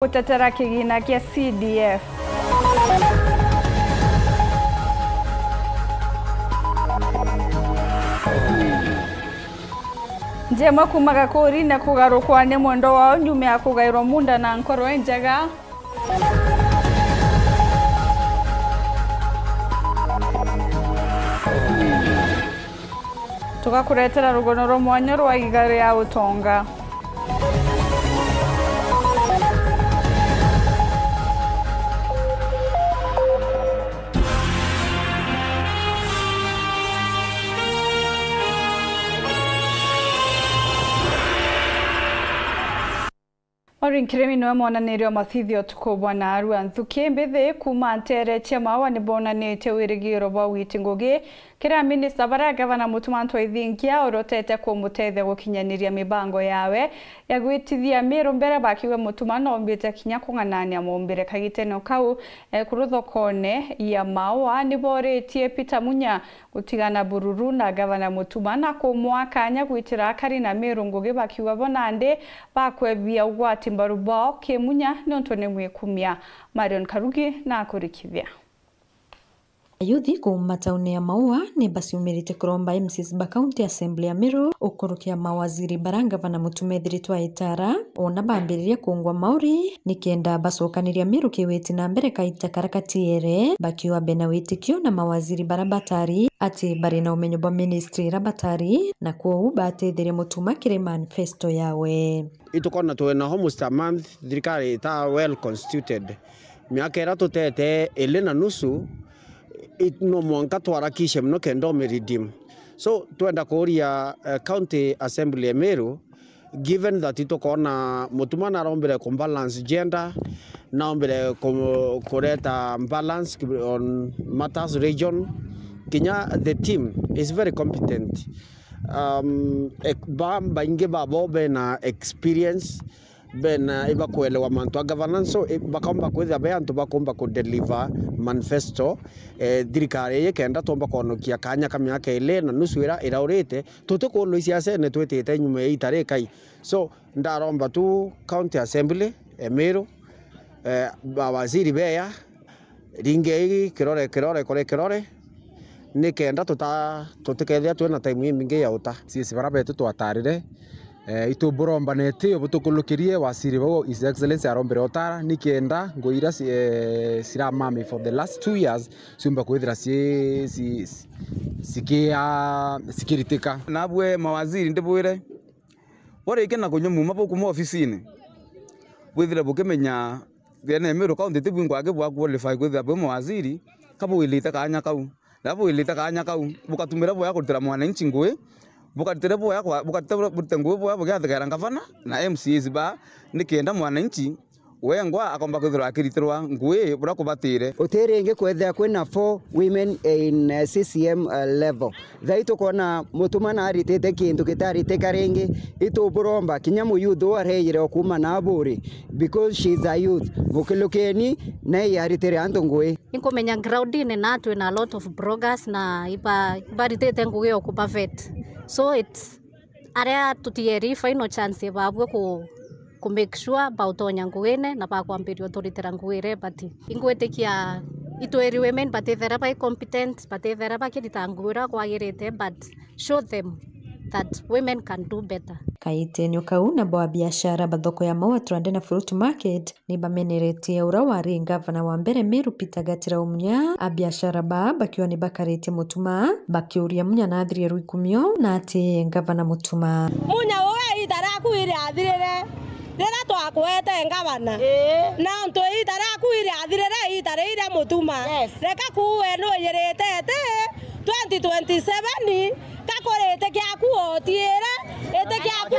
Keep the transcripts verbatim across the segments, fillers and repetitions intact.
Gutetera kigina kia C D F. Njemwe kuuma Gakuri na kugarukwa ni mwendo wao nyuma ya kugairwa munda na nkoro injega. Tugakuretera rugono rwa mwanya rwa igari ya utonga. Maureen Kirimi niwe mwonaniria wa mathithio utuku bwa naarua. Nthuki mbithi kuuma nteere cia Maua nibonanitie wirigiro bwa witi ngugi kiri minista baria gavana Mutuma M'Ethingia urotete kumutethia gukinyaniria mibango yawe ya gwitithia Miru mbere, bakiuga Mutuma noombite kinya kung'anania mumbire. Kagitene kau, ekuru thokone ya Maua niboritie Peter Munya gutigana bururu na gavana Mutuma na kumwaa kanya gwitira akari na Miru ngugi, bakiuga bo nandi bakwebia ugwati mbaru bwao ki Munya niuntu ni mwikumia. Marion Karugi na akurikithia. Ayuthi kuuma tauni ya Maua ni baciumirite kuromba M Cs ba County Assembly ya Miru ukurukia mawaziri bara gavana Mutuma ethiritwe aitara, ona bambiririe kungwa mauri nikenda bacokaniria Miru kiwiti na mbere kaita karia katiere, bakiuga bena witikio na mawaziri bara batari ati bari na umenyo bwa ministry ira batari, na kwou batetherie Mutuma kiri manifesto yawe. Itukona twina almost a month thirikari ita well constituted. Miaka ira tutete ili na nusu, i-, no mwanka twarakishe mono kenda umiredeem. So, twenda kuuria, eh, County Assembly ya Miru, given that itukona Mutuma narombire kubalance gender, naombire ku-, kureta balance on matters region, kinya the team is very competent. Um, ek-, ba-, baingi babo bena experience, bena, ibakuelewa mantu a governance, so, i-, bakaumba kwithira be antu bakumba ku deliver manifesto, eh, thirikari ii kenda twomba kwonokia kanya ka miaka ili na nusu ira iraurite, tutikunwa isiasene twitite nyuma ya ita rikai. So, ndaromba tu County Assembly, Emiru, eh, mawaziri beya, ringei kirore, kirore, kore kirore, nikenda tuta-, tutikethia twina time imingi ya uta. C S bara betu twatarire, eh, ituburomba na itio butukulukirie, waziri bau His Excellency arombire utara, nikenda ngui ira ci-, eh, ciramami for the last two years ciumba kwithira ci-, ci-, cikia-, cikiritika. Nabwe mawaziri ndibwire, bwarikina kunywa muma bukuma ofisini, bwithire bukimenya Thina ya Meru County tibwingwa aki bwa qualify kwithira bwi mawaziri, ka bwilite kanya kau. Na bwilite kanya kau, bukatumira bwega kurutira mwananchi ngui, bukaritire bwega kwa, bukaritire burute ngui bwega bugiathegera ngavana na M C As ba, nikenda mwananchi wengwa akomba kwithirwa akiritirwa ngui buria kubatire. Uti ringi kwethira kwina four women in, eh, C C M, eh, level. Thai tukona Mutuma naritite kintu kitaritika ringi, ituburomba kinya muyuthi uu areire o kuuma na Aburi, because she is a youth. Mukilukeni, nae aritire antu ngui. Inkumenya groundine na twina a lot of bloggers na iba-, ibaritite ngugi o kuba vet. So it's aria tutieri final chance babue ku, ku make sure bautonya ngugine na bakwambiria uturitira ngugi iria ibati. Ingwitikia itwiri women batithera bai competent, batithera bakirita ngugi uria kwagirite, but show them that women can do better. Kaitenio kau, nabo abiashara ba thoko ya Maua Trade na Fruit Market nibameneretie uria wari ngavana wa mbere Meru Peter Gatira Munya, abiashara ba bakiuga nibakaritie Mutuma, bakiuria Munya nathirie rwikumio na ati ngavana Mutuma. Munya, we iita riaku iriathirire riria twakwete ngavana. Ii. Na ntu iita riaku iriathirire, iita riu ria Mutuma. Yes. Reka kuue nuyirite iti twenty twenty-seven, ka kuri iti kiaku otiire, iti kiaku,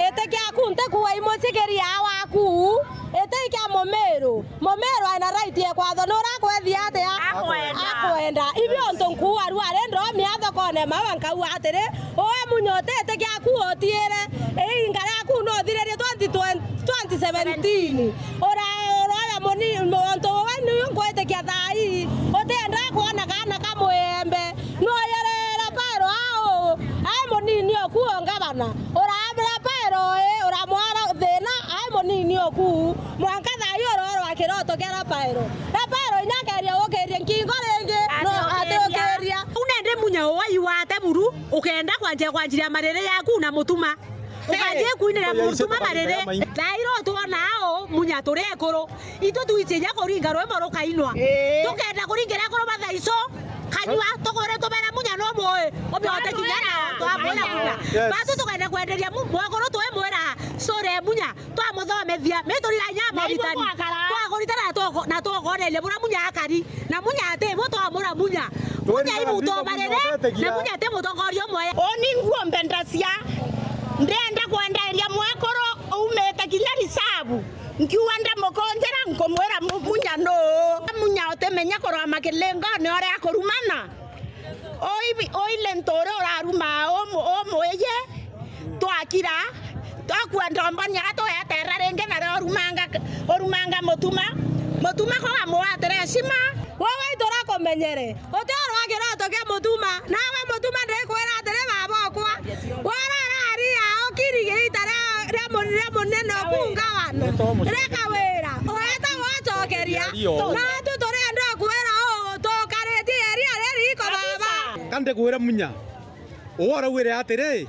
iti kiaku ntikua imucikiria waku, iti kia Mumiru. Mumiru ena right ya kwathwa nuria akwethia atia? Akwenda. Akwenda. Ibi untu nkuuga rua ri ndomia thokone Maua nkauga atiri, uwe Munya uti iti kiaku otiire, iinga riaku nothiririe twenty twenty, twenty seventeen. Ura-, uraya muni-, untu uwe niu nkwitikia thaa ii, utienda kwona kaana ka muembe. Nwoyerere Pairo au, ai munini oku o ngavana. Urabira Pairo ii, uramwara thina, ai munini oku. Rafael, Rafael inya akeria gukiria nkingo ringi, no atiukiria. Unendi Munya uwai wate buru, ukenda kwanjia kwanjiria mariri yaku na Mutuma. Ukanjia kwinira Mutuma mariri. Thairo twona au, Munya turi ekuru. Itu twichiria kuringa rwimbo rukainwa. Ii. Tukenda kuringira ekuru bathaico. Kanyua, tukwire tubera Munya no mui. Umiote kinya na twamwira Munya. Yes. Batu tukenda kwenderia mu-, mwekuru twimwira, "Sore Munya." Twamuthomethia, mituriga inya mobitani. Twakuritie na tuko-, na tukoneria bura Munya akari. Na Munya ati bu twamura Munya. Munya ibu utobarere, na Munya ati mutongoria umwe. Uni nguo mbendacia. Ndenda kwenderia mwekuru umite kinya risabu. Nkiuga ndamukunjira nkumwira mu-, Munya nu. Munya utimenya kuroma kilingone uria akurumana. Oi bi-, oi Linturi uraruma umu-, umwiji, twakira, twakua ndombo nyaga tugeterera ringi nario urumanga, urumanga Mutuma. Mutuma kuga muwatire heshima. Wowe iturakumenyere. Uti urwa kiroto kia Mutuma. Nawe Mutuma ndikwira atiri baba okwa. Wona arari yao kiri giita ria, ria mu-, ria munene oku ngavana. Reka wira. Ureta gwacokeria. Natu turenda kwira uu, tukaritie eria riri iko baba. Ka ndikwire Munya. Uwe uraugire atiri,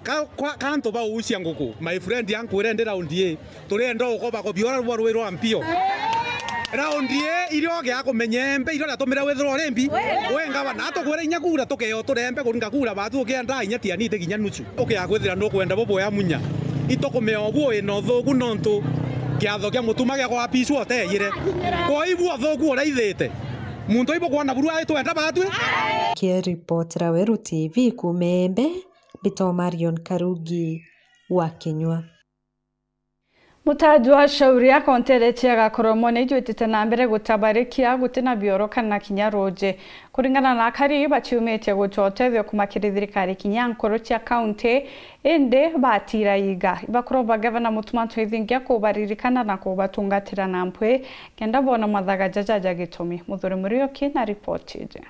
ka, kwa, ka antu ba uucia nguku, my friend, ankwire ndi raundi ii, turienda ukoba kubiora rwa rwi rwa mpio. Raundi ii, irio gia kumenya embe, irio riatumire withirwa uri mbi. We ngavana, atukwire inya kura tukeo turembe kuringa kura batu ukienda inya tianite kinya nusu. Ukia kwithira nukwenda buboya Munya. Itukumea ubu wina uthuku nontu kiatho kia Mutuma gia kwa Apisu oteyire. Kwa ibu uthuku uraithite. Muntu ibu kwona buru aitwenda batwi. Kiripotera Weru T V kuuma Embe, mbitwa Marion Karugi wa Kinyua. Mutaa jwa Shauri Yako nteere cia Gakoromone ijwitite na mbere gutabarikia guti na bioro kana kinya ruuji. Kuringana na akari, baciumitie gucwa utethio kuuma kiri thirikari kinya nkoro cia kaunti, indi batira iga. Ibakuromba Gavana Mutuma M'Ethingia kubaririkana na kubatungatira na mpwi, kenda boona mathaga jaja ja gitumi. Muthuri Muriuki na ripoti iji.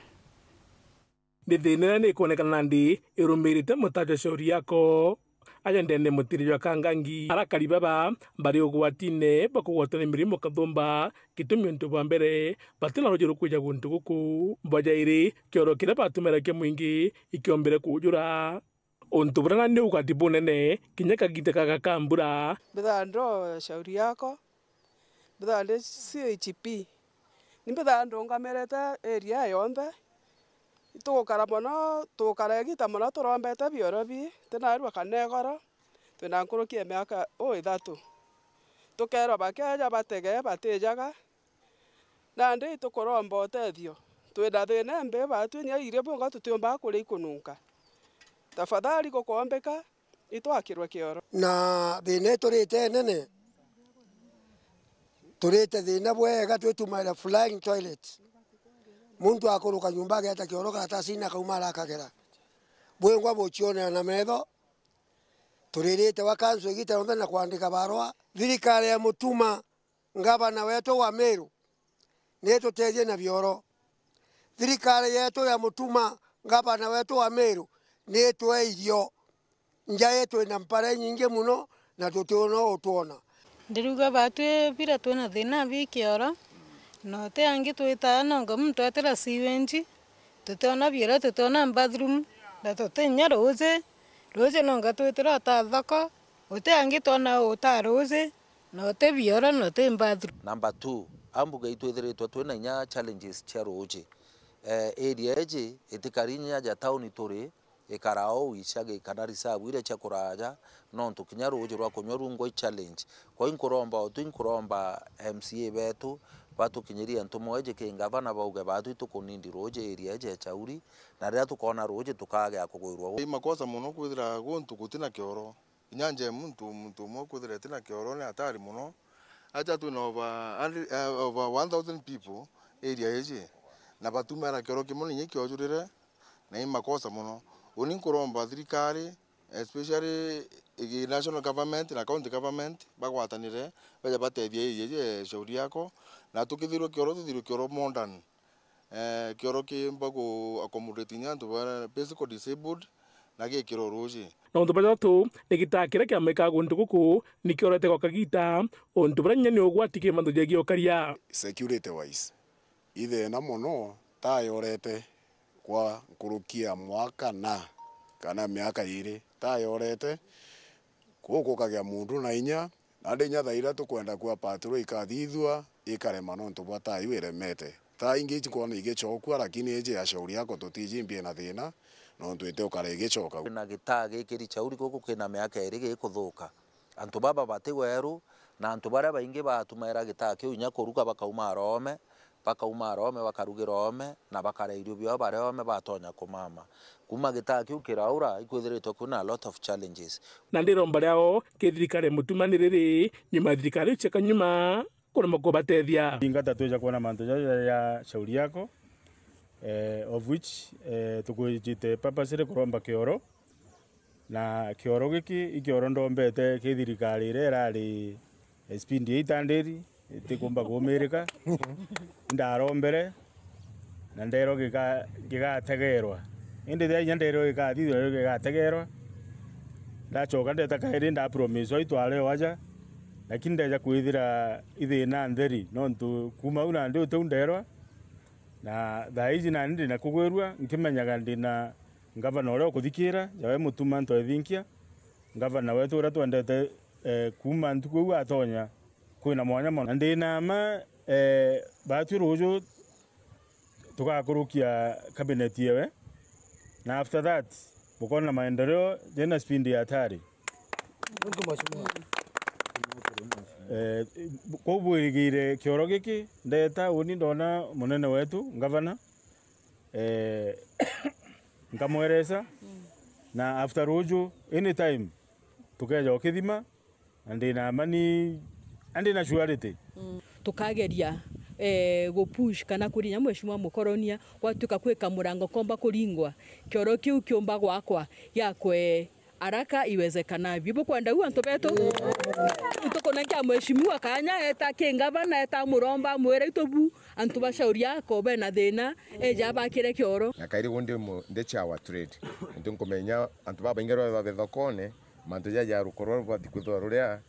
Ni thiina iria ni ikwonekana nandi irumirite mutaa jwa Shauri Yako. Aja ndene mutiri jwa Kangangi, arakari baba bari ugwatine bwa kugwatwa ni mirimo kathumba, gitumi untu bwa mbere, bati na ruuji rukwija guntu guku. Bwa jairi, kioro kiria batumiraga kia mwingi ikiombire kuujura. Untu buria nandi ugwati bunene, kinya kagiita gaka ka mbura. Mbithaa ndo Shauri Yako, mbithaa ndi C H P. Ni mbithaa ndungamirite area yonthe. Itugukara mono, tugukara igiita mono turombete bioro bi, tinarua kana igoro, twina nkuruki ya miaka uu ithatu. Tukeerwa bakeeja batege, batijaga. Nandi itukuromba utethio. Twina thiina imbi baatu inya irio bionga tutiumbaga kuria ikununka. Tafadhali gukoombika, itwakirwe kioro. Na thiina iturite nene, turite thiina bwega, twitumaira flying toilet. Muntu akuruka nyumba ageeta kioro karatasini akauma arakagera. Bwingwa bucionera na metho, turirite wa kanso igiita rionthe na kwandika barua. Thirikari ya Mutuma, ngavana wetu wa Meru, nitutethie na bioro. Thirikari yetu ya Mutuma, ngavana wetu wa Meru, nitwe irio. Nja yetu ina mpara inyingi mono, na tutiona utwona. Ndiriuga batwi bira twina thina bi kioro, na uti angi twitaa nonga muntu etira sewage, tutiona bioro, tutiona bathroom, na tuti inya ruuji. Ruuji nonga twitira uta thoko, uti angi twona uta ruuji. Na uti bioro, na uti bathroom. Number two, ambuge itwithiritwe twina inya challenges cia ruuji. Eh, area iji itikari inya ja town turi, ikara o icagi kana reserve iria cia kuraja, nontu kinya ruuji rwa kunywa rungwa i challenge. Kwa inkuromba utu, inkuromba M C A betu batukinyirie ntumo iji ki ngavana bauge batu itukunindi ruuji area iji ya Chauri, na riria tukona ruuji tukagea kugwirwa. I makosa mono kwithira guntu gutina kioro. Inya nja ya muntu, muntu umwe kwithira ati na kioro ni hatari mono. Aja twina over hundred, eh, over one thousand people area iji, na batumira kioro kimwe na inya kiojurire, na i makosa mono. Uni nkuromba thirikari, especially igi national government na county government, bagwatanire, baja batethia area iji ya Shauri Yako, na tukithirwe kioro, tuthirwe kioro modern. Eh, kioro kiumba ku accommodate inya antu ba physical disabled, na gikiro ruuji. Na untu bwa jathatu, ni gitaa kiria kiamwikaga guntu guku ni kiorete gwa kagiita, untu buria kinya ni ugwati kiri mantu jegie ukaria. Security wise, i thina mono, taa yorete kwa nkuruki ya mwaka na kana miaka iiri, taa yorete, kuu kukagia muntu na inya, nandi inya thaa iria tukwenda kwa patrol ikathithua, ikarema nontu bwa taa iu iremete. Taa ingi ikwona igicokua, lakini iji ya Shauri Yako tutiji mbi ina thina, nontu iti ukara igicoka. Kwina gitaa gikiri Shauri guku kina miaka iiri gikuthuka. Antu baba bati weru, na antu baria baingi batumaira gitaa kiu inya kuruka bakauma Arome, bakauma Arome, bakarugira oome, na bakara irio biao bari oome batonya kumama. Kuuma gitaa kiu kiraura, ikwithiritwe kwina a lot of challenges. Na ndiromba riao ki thirikari mutuma ni riri, nyuma ya thirikari iu cieka nyuma, kuremwa kubatethia. Thingata twija kwona mantu jaja ja Shauri Yako, eh, of which, eh, tukwijite purposely kuromba kioro, na kioro giki i kioro ndombete ki thirikari iria irari S P D A itandiri, itikumba kumirika. Ndarombere, na nderwa gika-, gigategerwa. Indi riria inya nderwa gikathithua, ndio gigategerwa. Ndacoka ndeta kairi, ndapromiswa itware o aja, lakini ndeja kwithira i thina ntheri, nontu kuuma au nandi utiu nderwa, na thaa iji nani ndina kugwirua, nkimenyaga ndina ngavana uria ukuthikira, jawe mutuma ntoethinkia, ngavana wetu uria twendete, eh, kuuma ntuku iu atonya, kwina mwanya mono. Na ndina mma, eh, batwi ruuju tugakurukia cabinet yewe, na after that, bukona maendeleo jena speed ya hatari. Eh, kou bwirigire kioro giki, ndeta uni ndona munene wetu, ngavana, eh, nkamweresa, na after ruuju, anytime, tukeja ukithima, na ndina mma ni, na ndina surety. Tukageria, eh, gu push kana kurinya Mheshimiwa Mukoronia, gwatuika kwika murango komba kuringwa, kioro kiu kiumba gwakwa, giakwe haraka iwezekanavyo. Bukwenda u antu betu? Tukunenkia Mheshimiwa kanya, eta ki ngavana, eta muromba, mwire itu bu, antu ba Shauri Yako bena thina, eja abakire kioro. Na kairi gu ndi mu-, ndi chair wa trade. Ntu nkumenya antu babaingi rwa babe thokone, mantu jaja rukorwa rubati kwithirwa ruria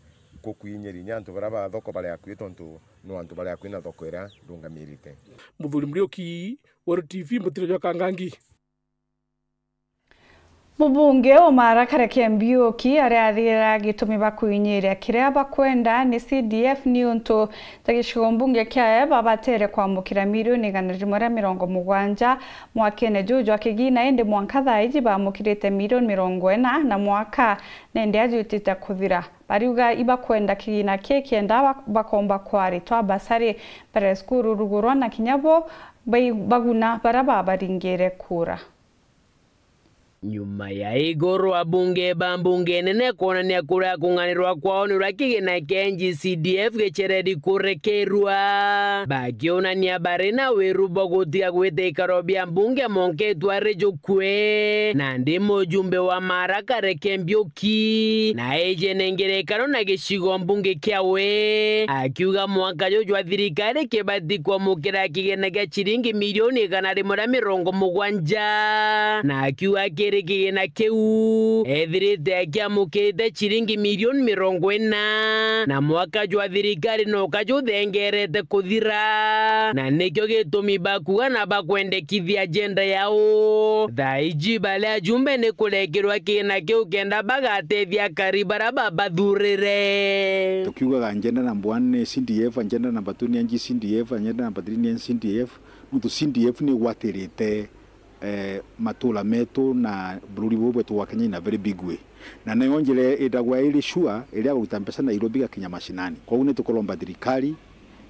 kukwinyiria inya antu baria ba thoko bari akui, tontu no antu bari akui na thoko iria ndungamirite. Muthuri Muriuki, Weru T V, mutiro jwa Kangangi. Mubunge wa Maara Kareke Mbiuki aria athira gitumi bakwinyiria kiria bakwenda ni C D F ni untu ta gicigo mbunge kiawe babatere kwamukira mirioni igana rimwe ria mirongo mugwanja mwakene juju jwa kigina, indi mwanka thaa iji bamukirite mirioni mirongo ina na mwaka nende ajutite kuthira. Bariuga ibakwenda kigina kii kenda ba-, bakomba kwaritwa basari mbere cukuru rugurwa na kinya bo bai-, baguna baria babaringire kura. Nyuma ya iguru abunge ba mbunge nene kwonania kuria kung'anirwa kwao ni uria kigina kia N G C D F gicereri kurekerwa, bakionania bari na wiru bwa gutiga gwita ikaro bia mbunge monka itwari jukue. Nandi mujumbe wa Maara Kareke Mbiuki na eje nengere ikaro na gicigo mbunge kiawe, akiuga mwaka juju jwa thirikari kibati kwamukira kigina kia ciringi mirioni igana rimwe ria mirongo mugwanja, na akiuga kiri kigina kiu ethirite akiamukirite ciringi mirioni mirongo ina, na mwaka jwa thirikari no kajuthengerete kuthira, na nikio gitumi bakuga na bakwendekithia ajenda yao. Thaa iji bari ajumbe ni kurekerwa kigina kiu kenda bagatethia akari baria babathurire. Tukiugaga agenda number one ni C D F, agenda number two ni N G C D F, agenda number three ni N C D F, nontu C D F ni igwatirite, eh, matura metu na bururi bubu bwetu bwa Kenya in a very big way. Na niyo njira itagwa iri sure, iria guruta mbeca Nairobi igakinya mashinani. Koguo ni tukuromba thirikari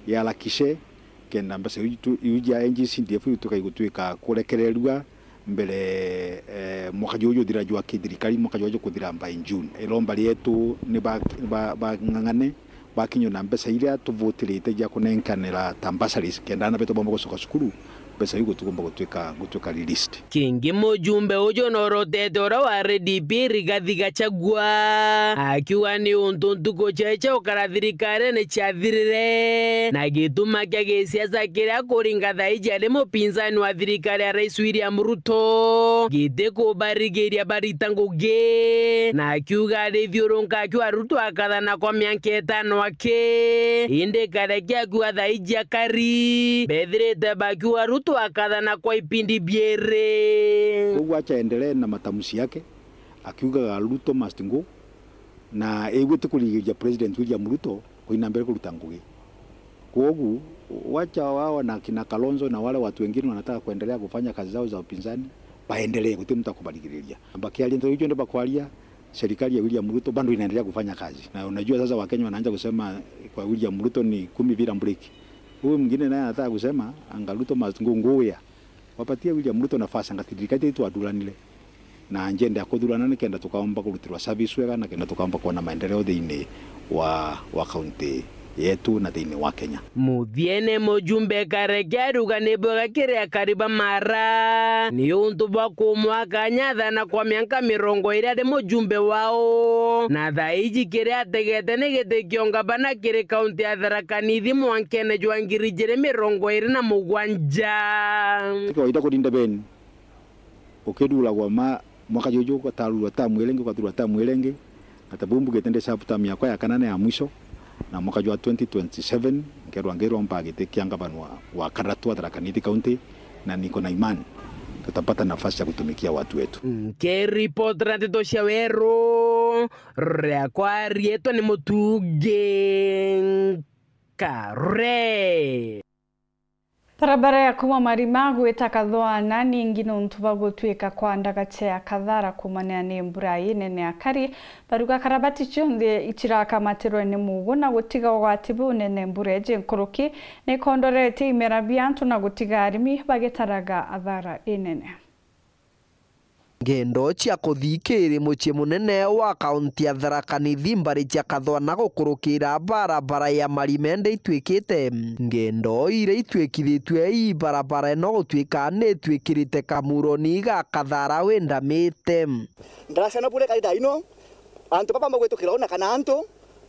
yarakishe kenda mbeca iu tu-, iu ja N G C D F iu tukaigutwika kurekererua mbere, eh, mwaka juju juthira jwa kithirikari, mwaka juju kuthira by June. Iromba rietu ni ba, ba, bang'ang'ane, bakinywe na mbeca iria tuvutirite cia kunenkanira ta bursaries, kenda ana betu baumba gucoka cukuru, Pesa iu gutigomba gutwika, gutwika released. Kingi mujumbe uju norotete uria wa R D P Rigathi Gachagua, akiuga ni untu ntuku ciae cia ukara thirikarine ciathirire, na gituma kia gisiasa kiria kuringa thaiji ari mupinzani wa thirikari ya Rais William Ruto giti kubarigiria barita ngugi, na akiuga arithiurunka akiuga Ruto akathana kwa mianka itano aki, indi kareke akiuga thaiji akari bethirite bakiuga Ruto akathana kwa ipindi biiri. Koguo acha endelee na matamshi yake akiugaga Ruto must go, na iu ti kurigiria President William Ruto kuina mbere kuruta ngugi. Koguo wacha wao na kina Kalonzo na wale watu wengine wanataka kuendelea kufanya kazi zao za upinzani, baendelee, guti mtu akubarigiria. Bakiaria nteto icio ndio bakwaria, serikali ya William Ruto bado inaendelea kufanya kazi. Na unajua sasa Wakenya wanaanza kusema kwa William Ruto ni kumi bila break. Huyu mwingine naye anataka kusema anga Ruto must go, go where? Wapatie William Ruto nafasi, anga thirikari itu athuranire na agenda ya kuthurana nikenda tukaomba kurutirwa service wega na kenda tukaomba kuona maendeleo thiini wa, wa kaunti yetu na thiini wa Kenya. Muthiene mujumbe Kareke aruga ni bwega kiri akari ba Mara ni untu bwa kumwa kanya athana kwa mianka mirongo iri ari mujumbe wao, na thaiji kiria ategete ni giti kio ngavana kiri kaunti ya Tharaka Nithi mwankene jwa ngiri ijiri mirongo iri na mugwanja. Ti kawaida kurinda beni. Ukithuragwa ma, mwaka juju ugatarurwa tamu iringi, ugathurwa tamu iringi, na ta buu mbugite ndi sub term yakwa ya kana na ya mwisho, na mwaka jwa twenty twenty-seven nkerwa ngiromba giti kia ngavana wa, wa kathatu wa Tharaka Nithi County, na niko na imani tutapata nafasi ya kutumikia watu wetu. Nkiripotera nteto cia Weru, riakwa riitwa ni Mutungi Nkare. Barabara ya kuuma Marima gwita Kathwana ningi nontu bwa gutwika kwa ndagaca ya Kathara kuumanira ni mbura inene akari, baruga karabati cionthe icirakamatirwe ni mugu na gutiga ugwati bunene mbura iji nkuruki, ni ikondoretie imera bia antu na gutiga arimi bagitaraga athara inene. Ngendo cia kuthikiri mucii munene wa kaunti ya Tharaka Nithi mbari cia Kathwana gukurukira barabara ya Marimende itwikite. Ngendo iria itwikithitue ii barabara ino gutwika ni itwikirite kamuroni ga Kathara windamite. Ndaraca na bure kaitha ino, antu bakomba gwitukira ona kana antu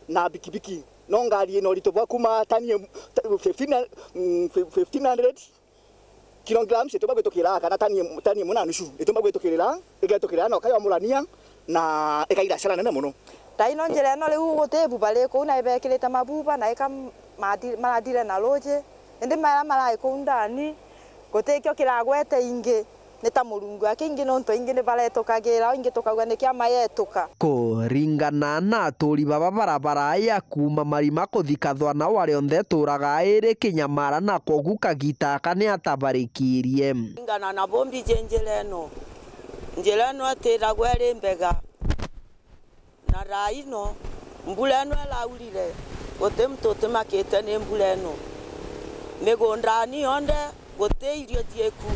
na bikibiki. No ngari ino urito bwa kuma tani fifteen, mm, fifteen hundred kilograms itumba gwitukira kana tani, tani imwe na nusu itumba gwitukirira, igetukirira na ukaywa murania na ikaira hasara nene muno. Thaa ino njira ino riu guti buba ri kuu na ibekirite mabuba na ika madi-, maradire na ruji, indi mara marai kuu ndani gutikio kiragwete ingi. Ni ta Murungu aki ingi nontu aingi ni baretukagira, o ingi tukauga ni kiama yetuka. Kuringana na aturi baba barabara ya kuuma Marima kuthi Kathwana wa rionthe ituraga iri kinyamara na kwogu kagita aka ni atabarikirie. Kuringana na bo mbiji njira ino, njira ino itiragwa iri mbega. Na thaa ino, mbura ino iraurire, guti muntu utimakite ni mbura ino. Migundani yonthe, guti irio cieku.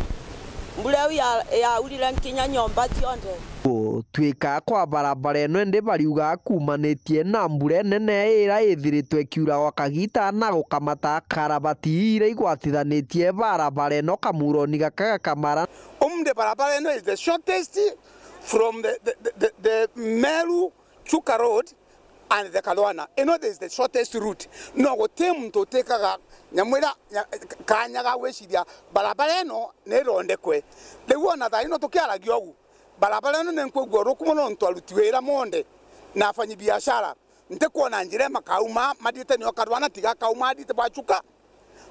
Mbura iu ya-, yaurire nkinya nyomba cionthe. Gutwika kwa barabara ino indi bariuga kumanitie na mbura inene ira ithiritwe ikiura gwa kagita na gukamata karabati iria igwatithanitie barabara ino kamuroni gaka ga Kamara. Umde barabara ino is the shortest from the, the, the, the, the Meru Chuka Road and the Kathwana. Ino is the shortest route. No guti muntu utikaga nyamu ira nya-, kanya ga gwiciria barabara ino ni irondekwe. Riu ona thaa ino tukiaragia ugu, barabara ino ni nkwigua uruku mono nontu aruti wira monthe na afanyi biashara. Ntikwona njira imakauma mathiite nio Kathwana tiga akauma athiite bwa Chuka.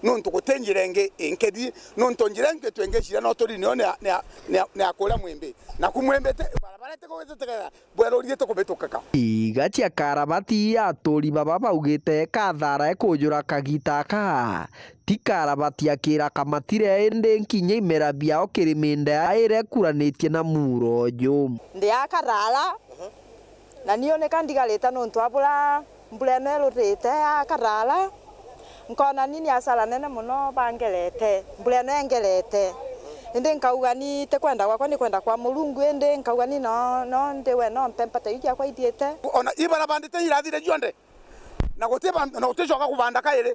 Nontu guti njira ingi inkethi, nontu njira ingi twingiciria no turi nio ni ya, ni ya, ni ya, ni ya kuria Mwimbi. Naku Mwimbi ti, barabara itikugitite kega, bwerurie tukubitukaka. Iga cia karabati aturi baba baugite kathara ikujura kagita aka. Ti karabati akira kamatire indi nkinya imera biao kiri minda ira ikuranitie na muro uju. Ndi a karara, Na niu nika ndigarite nontu wa bura mbura ino irurite ya karara, nkona ni ni hasara nene mono bangerete, mbura ino ingerete. Indi nkauga ni ti kwenda gwakwa, ni kwenda kwa Murungu, indi nkauga ni no, no ndiwe no mpe mbata iu ciakwa ithiite. Ona ibara bandite irathire cionthe, na guti ba-, na guticoka kubanda kairi.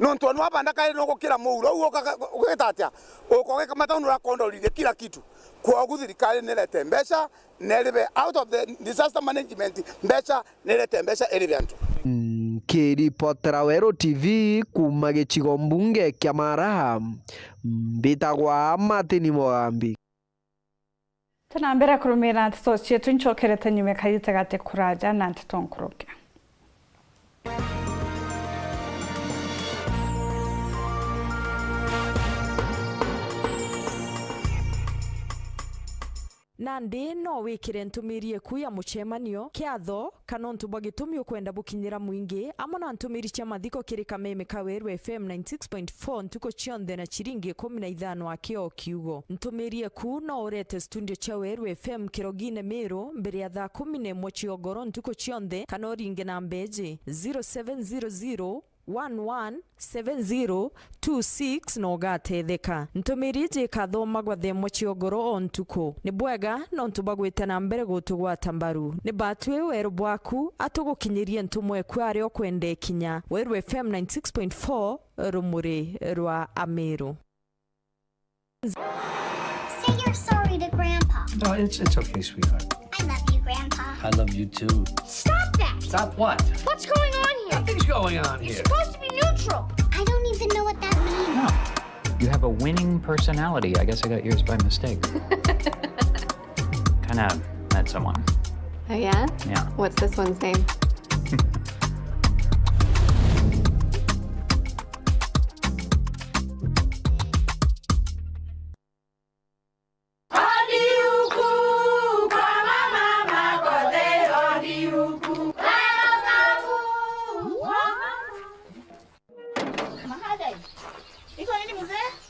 Nontu anu abanda kairi nugukira muuro, uu uka-, ugita atia? Uka ugikamata undu urakonda urithia kila kitu. Kwogu thirikari nirete mbeca, neribe out of the disaster management, mbeca, nirete mbeca iribe antu. Nkiripotera Weru T V kuuma gicigo mbunge kia Maraha, mbitagwa Martin Mugambi. Tuna mbere kurumira nteto cietu, ncokerete nyuma kagite gati kuraja na nteto nkuruki. Nandi no wikire ntumiri eku ya mucemanio kiatho, kana untu bwa gitumi ukwenda bukinyira mwingi, amwe na ntumiri cia mathiko kiri kameme ka Weru F M ninety six point four ntuku cionthe na ciringi ikumi na ithano aki o kiugo. Ntumiri eku no urete studio cia Weru F M Kirogine Miru mbere ya thaa kumi na imwe cia ugoro ntuku cionthe, kana uringe namba iji, zero seven zero zero, one one seven zero two six na ugatetheka. Ntumiri iji ikathomagwa thaa imwe cia ugoro o ntuku. Ni bwega nontu bwa gwita na mbere gutugwata mbaru. Ni batwi weru bwaku, atugukinyirie ntumwa eku aria ukwenda ikinya. Weru F M ninety six point four, rumuri rwa Amiru. Say you're sorry to Grandpa. No, it's, it's okay, sweetheart. I love you, Grandpa. I love you too. Stop that! Stop what? What's going on here? Nothing's going on here. You're supposed to be neutral. I don't even know what that means. No. You have a winning personality. I guess I got yours by mistake. Kinda met someone. Oh, yeah? Yeah. What's this one's name?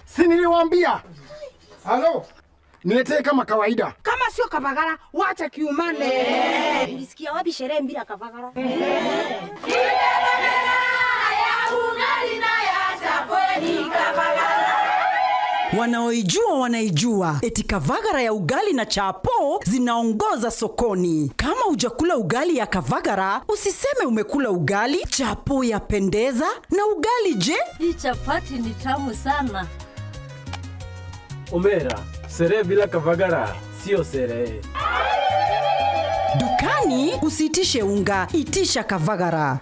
Si niliwaambia? Halo? Niletee kama kawaida. Kama sio Kavagara, wacha kiumane. Ulisikia wapi sherehe bila Kavagara? Wanaoijua wanaijua, eti Kavagara ya ugali na chapo zinaongoza sokoni. Kama hujakula ugali ya Kavagara, usiseme umekula ugali. Chapo yapendeza, na ugali je? Hii chapati ni tamu sana. Omera, sherehe bila Kavagara sio sherehe. Dukani usiitishe unga, itisha Kavagara.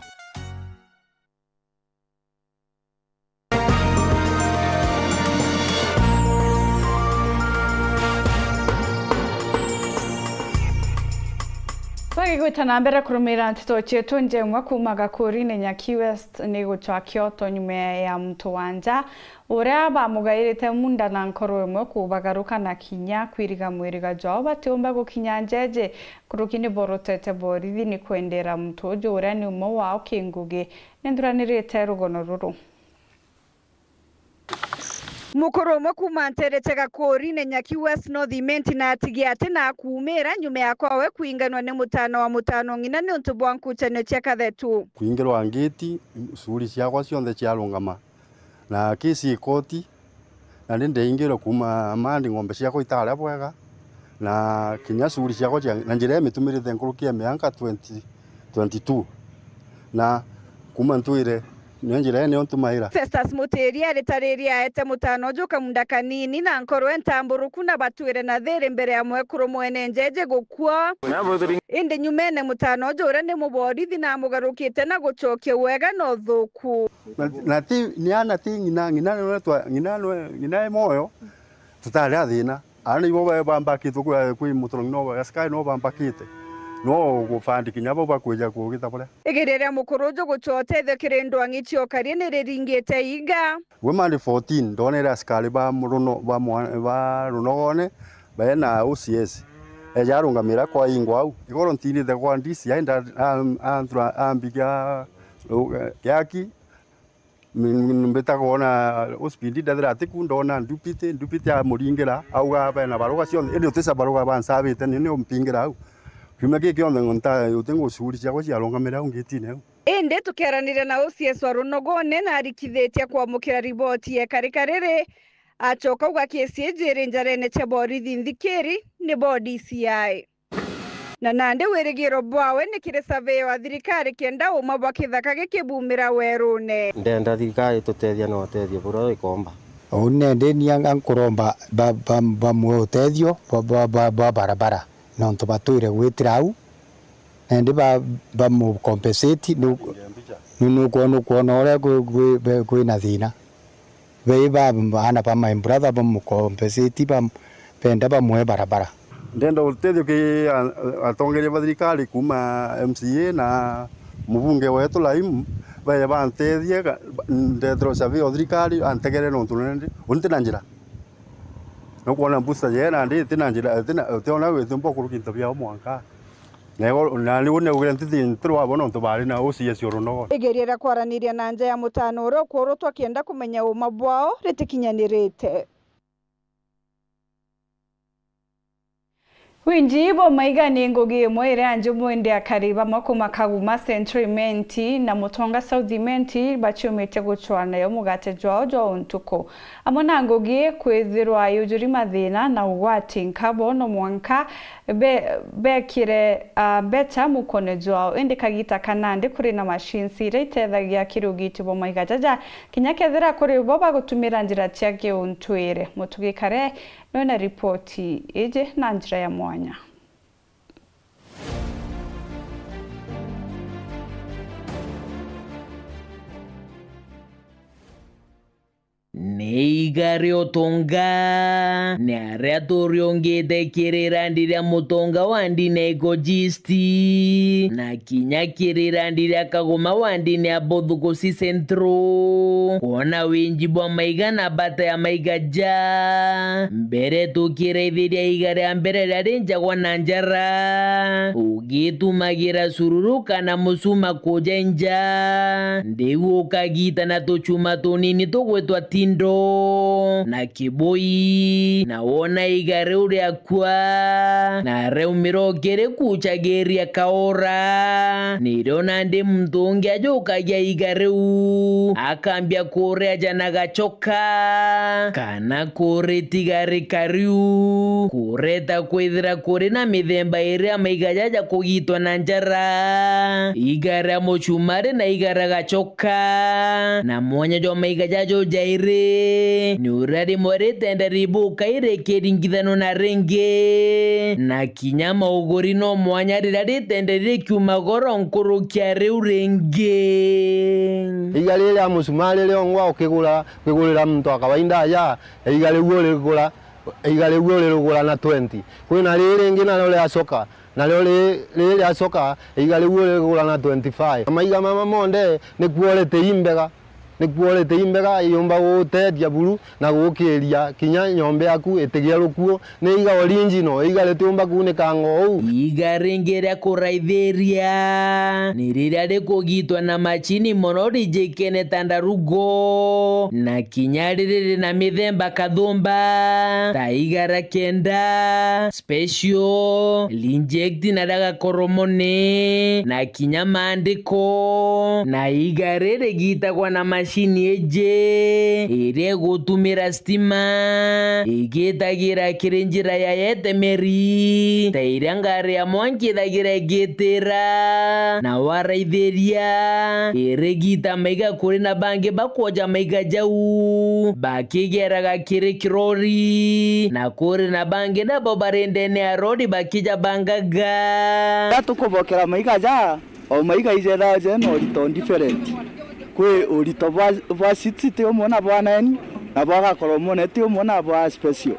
Twagigwita na mbere kurumira nteto cietu, njeng'wa kuuma Gakuurine Nyaki West ni gucwa kioto nyuma ya muntu wa nja uria bamugairite munda na nkoro imwe kubagaruka na kinya kwiriga mwiriga jwao batiumba gukinya njeje. Nkuruki ni borotete borithi ni kwendera muntu uju uria ni umwe wao kingugi. Ni nthuranirite rugono ruru. Mukuru umwe kuuma nteere cia Gakuurine Nyaki West North Imenti na atigi ati na akuumira nyuma ya kwawe kwinganwa ni mutaana wa mutaana ng'ina niuntu bwa nkuchanio cia kathetu. Kwingirwa ngiti, shughuli ciakwa cionthe ciarungama. Na kesi ikoti, na ndi ndaingirwe kuuma mandi ng'ombe ciakwa itaria bwega, na kinya shughuli ciakwa cia, na njira ya mitumirite nkuruki ya mianka twenty twenty-two. Na kuuma ntwire, niyo njira ii niyo ntumaira. Festus Mutiri aritariri aete mutaana uju kamunda kanini na nkoro entamburuku na batwire na thiri mbere ya mwekuru mwene njeje gukua. Indi nyumene mutaana uju uria ni muborithi na amugarukite na gucokia wega na uthuku. Na, na ti, ni ana ti ng'ina, ng'ina nwe twa, ng'ina nwe, ng'ina e moyo, tutari a thina. Ana ibo ba, bambakitwe kwi, kwi mutoro ng'ina o ba, askari no bambakite. No gufandi kinya bo bakwija kugita buria. Igeria ria mukuru uju gucwa utethio kiri ndwang'i cia ukaria ni riringite iga. Gwi mandi fourteen, ndonere askari ba runo, ba mwa-, ba runogone, baena O C S. Eja arungamira kwa ingwa au. Igoro ntinite kwa D C I, nda-, a-, antura, ambikia, u-, kiaki, M-, mbita kwona uspindi ndathira atiku, ndona ndupite, ndupite amuringira, auga bena baruga cionthe, indi utica baruga bansabite, ni, ni umpingira au. Kiumia giki kionthe nta-, uti ngucuguri ciakwa ciarungamire au ngitine au. Indi tukiaraniria na O C S wa Runogone na arikithitie kwamukira riboti ya ikarika riri, acoka auga kesi iji iri njarene cia borithi nthikiri, ni bo D C I. Na nandi wirigiro bwawe ni kiri survey wa thirikari kenda uuma bwa kithaka gikibumira werune. Ndenda thirikari itutethia na utethio buria ikomba. Uu nende ni anga nkuromba ba, ba, bamwe utethio bwa, bwa, bwa, bwa barabara, nontu batwire gwitira au, nende ba, bamu compensate, nu-, nu-, nukwona, nukwona uria kwi, kwi, be-, kwina thina. Bei ba, ana ba my brother bamu compensate, bam-, benda bamwe barabara. Ndenda utethio ki a-, atongeria ba thirikari kuuma M C A na mubunge wetu Laimu, baye bantethie ga-, ndethirwa survey o thirikari antegere nontu nende, uni ntina njira. Nukwona booster je nandi itina njira, itina, utiona withimba kuruki into biao mwanka. Na igo, na ni une ugire ntiti ntirwabo nontu bari na uciacio runogo. Igeria ria kwaraniria na nja ya mutano uria ukurutwa kienda kumenya uma bwao ritikinyanirite. Winji bwa maiga ni ngugi imwe iria njumu indi akari bamwe kuma Kaguma Central Imenti na Mutonga South Imenti baciumite gucwaa nayo mugate jwao jwa untuku. Amwe na ngugi kwithirwa yujuri mathina na ugwati nkabo no mwanka be-, bekire, ah, mbeca mukone jwao, indi kagita ka nandi kuri na machines iria itethagia kiri ugiti bwa maiga jaja, kinya kethira kuri bo bagutumira njira cia kiuntwire. Mutugi Kare niwe na ripoti iji na njira ya mwanya. Ni iga ria utonga, ni aria turiongite kiri irandi ria mutonga wa ndini ya Ikojisti, na kinya kiri irandi ria Kaguma wa ndini ya Bothukusi Central. Kwona winji bwa maiga na mbata ya maiga ja, mbere tukiraithiria iga ria mbere riria rinjagwa na njara, ugitumagira cururu kana mucuma kujenja, ndiu ukagita na tucuma tunini tugwitwa tindo na kibui, na wona iga riu riakua, na riaumira ukirikucagiria kaora, nirio nandi muntu ungi ajukagia iga riu, akambia kuriaja na gacoka, kana kuritiga rikariu, kureta kwithira kuri na mithemba iria maiga jaja kugitwa na njara, iga ria mucumari na iga ria gacoka. Na mwanya jwa maiga jajo jairi ni uria rimwe ritende ribuka irikiringithanwa na ringi, na kinya mauguri no mwanya riria ritende rikiuma goro nkuruki ya riu ringi. Iga riri ria mucumari riongwa ukigura, ukigurira muntu wa kawaida aja, iga riu urigura, iga riu uririgura na twenty. Kwina riri ringi nario riacoka, nario ri-, riri riacoka, iga riu urigura na twenty-five. Maiga mama monthe ni quality imbega, ni quality imbega, iumba guteethia buru na gukiria kinya nyomba yaku itigia rukuo. Ni iga original, iga ritiumba kuunikanga uu. Iga ringi ria kuraithiria ni riria rikugitwa na macini mono rijikene ta ndarugo, na kinya riri rina mithemba kathumba, ta iga ria kenda, special, reject na ria gakoromone, na kinya maandiko. Na iga riri rigitagwa na macini iji iria igutumira stima, igitagira kiri njira ya yetemeri, ta iria ngari ya mwanki ithagira igitira. Na waraithiria, irigita maiga kuri na bangi bakwoja maiga jau, bakigeraga kiri kirori, na kuri na bangi nabo bari ndene ya rori bakija bangaga. Riria tukubokera maiga ja, o maiga ijethaga jena urito different. Kwi urito bwa, bwa six ti umwe na bwa nine, na bwa gakoromone ti umwe na bwa special.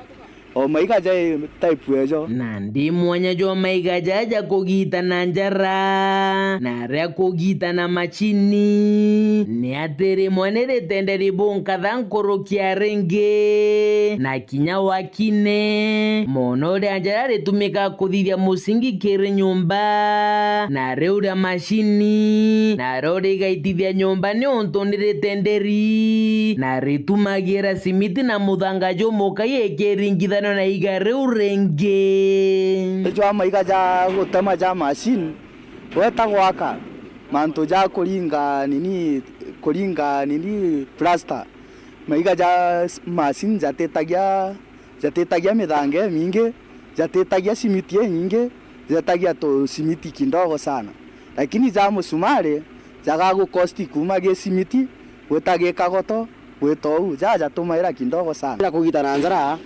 O maiga jai type ejo. Nandi mwanya jwa maiga jaja kugita na njara, na aria kugita na macini, ni ati rimwe ni ritende ribunkatha nkuruki ya ringi, na kinya wakine, mono ria njara ritumika kuthithia musingi kiri nyumba, na riu ria macini, nario rigaitithia nyumba niuntu ni ritenderi, na ritumagira simiti na muthanga jumukai ikiringithanua na iga riu ringi. Jwa maiga ja gutema ja macini, weta gwaka, mantu ja kuringa nini, kuringa nini plaster, maiga ja s-, macini jatitagia, jatitagia mithanga imingi, jatitagia simiti inyingi, Jetagia tu simiti kidogo sana, lakini ja musumari jagagu cost kuma gi simiti gwita gi kagoto gwita uu, ja jatumaira kidogo sana. Ira kugita na njara,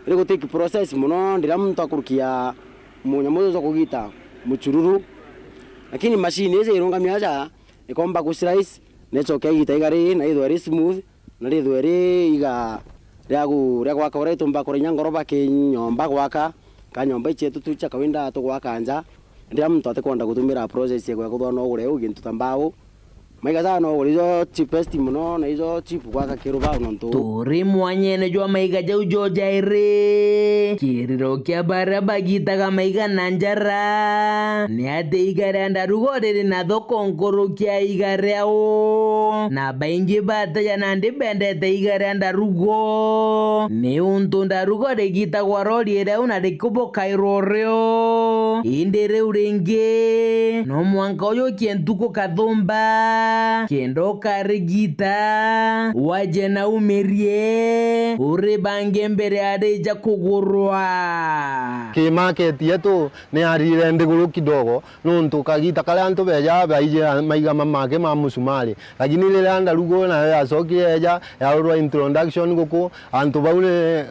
iri gu take process mono, ndira muntu akurukia munyamu uju jwa kugita muchururu, lakini machine iji irungamia aja ikomba ku slice, na icoke igita iga ri na ithwe ri smooth, na rithwe ri iga ria gu-, ria gwaka uria itumba kura inya ngoroba ki nyomba gwaka, ka nyomba ici cietu tu cia kawaida tugwaka nja, ndira muntu atikwenda gutumira process ya gwaka, uthona ugure u gintu ta mbau. Maiga jaa no ugure ijo cheapest mono na ijo cheap gwaka kiruba nontu. Turi mwanyene jwa maiga jau jo jairi, kiriro kia baria bagitaga maiga na njara ni ati iga ria ndarugo riri na thoko nkuruki ya iga riao, na baingi bateja nandi bendete iga ria ndarugo, niuntu ndarugo rigitagwa rori riau na rikubukairwa rio. Indi riu ringi, no mwanka ujukie ntuku kathumba, kenda ukarigita, waje na umirie, uribange mbere arija kugurwa. Ki market yetu ni yarire nthiguru kidogo, nontu kagita karia antu beja baije maiga mamake ma musumari, lakini riria ndarugo nayo yacokire yeja yarurwa introduction guku, antu bau ni,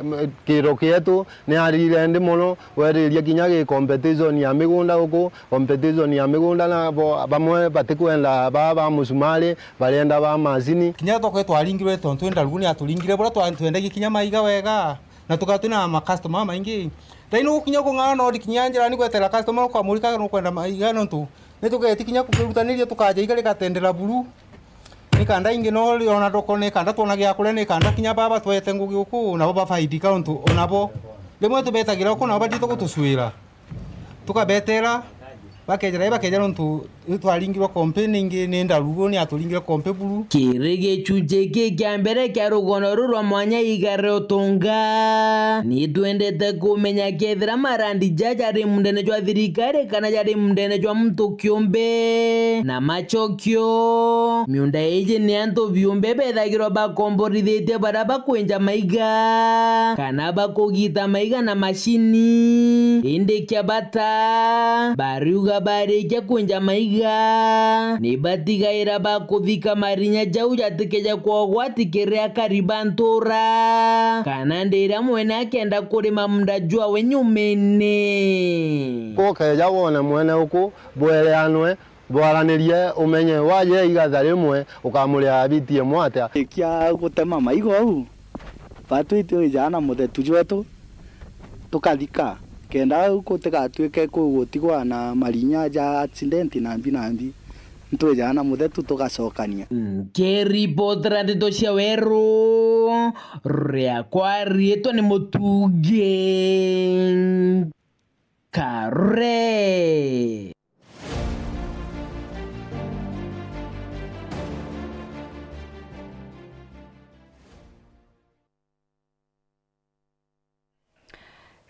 kiro kietu ni yarire nthi mono, weriria kinya gi competition ya migunda guku, competition ya migunda na bo, bamwe batikwenda ba, ba musumari, barienda ba macini. Kinya thoko itwaringirwe tontu i ndarugu ni aturingire buria twa-, twendagia kinya maiga wega, na tukaga twina ma customer maingi. Thaini ugukinya kung'ana no kinya njirani gwetera customer ukamurika nukwenda maiga nontu ni tugeti kinya kukirutaniria tukaja iga rigatendera buru. Ni kanda ingi no riona thoko, ni kanda twona gia kuria, ni kanda kinya baba twete ngugi uku, nabo bafaidika untu onabo rimwe tubetagira uku, nabo batite gutucwira. Tukabetera, bakejera, bakejera untu twaringirwe kompe ningi ni ndarugu, ni aturingire kompe buru. Kiri gichunchi giki kia mbere kia rugono ruru rwa mwanya igare utunga, ni twendete kumenya kethira marandi jaja jari mundene jwa thirikari kana jari mundene jwa muntu kiumbe, na macho kio. Miunda iji ni antu biumbe bethagirwa bakomborithitie baria bakwinja maiga, kana bakugita maiga na macini. Indi kia bata, bariuga barikia kwinja maiga, ni batigaira bakuthika marinya jau jatikeje kwa ugwati kiri akari ba ntura, kana ndiria mwene akenda kurima munda jwawe nyumene. Kukeja wone mwene uku bwereanwe, bwaranirie, umenye waje igatha rimwe ukamuria biti imwe atia. Ikia gutema maigo au, batwite ijana muthetu jwetu tukathika, kenda au gutigatuike kuu gutigwa na marinya ja accident nambi nambi, ntwijana muthetu tugacokania. Nkiripotera ndeto cia weru, riakwa riitwa ni Mutungi Kare.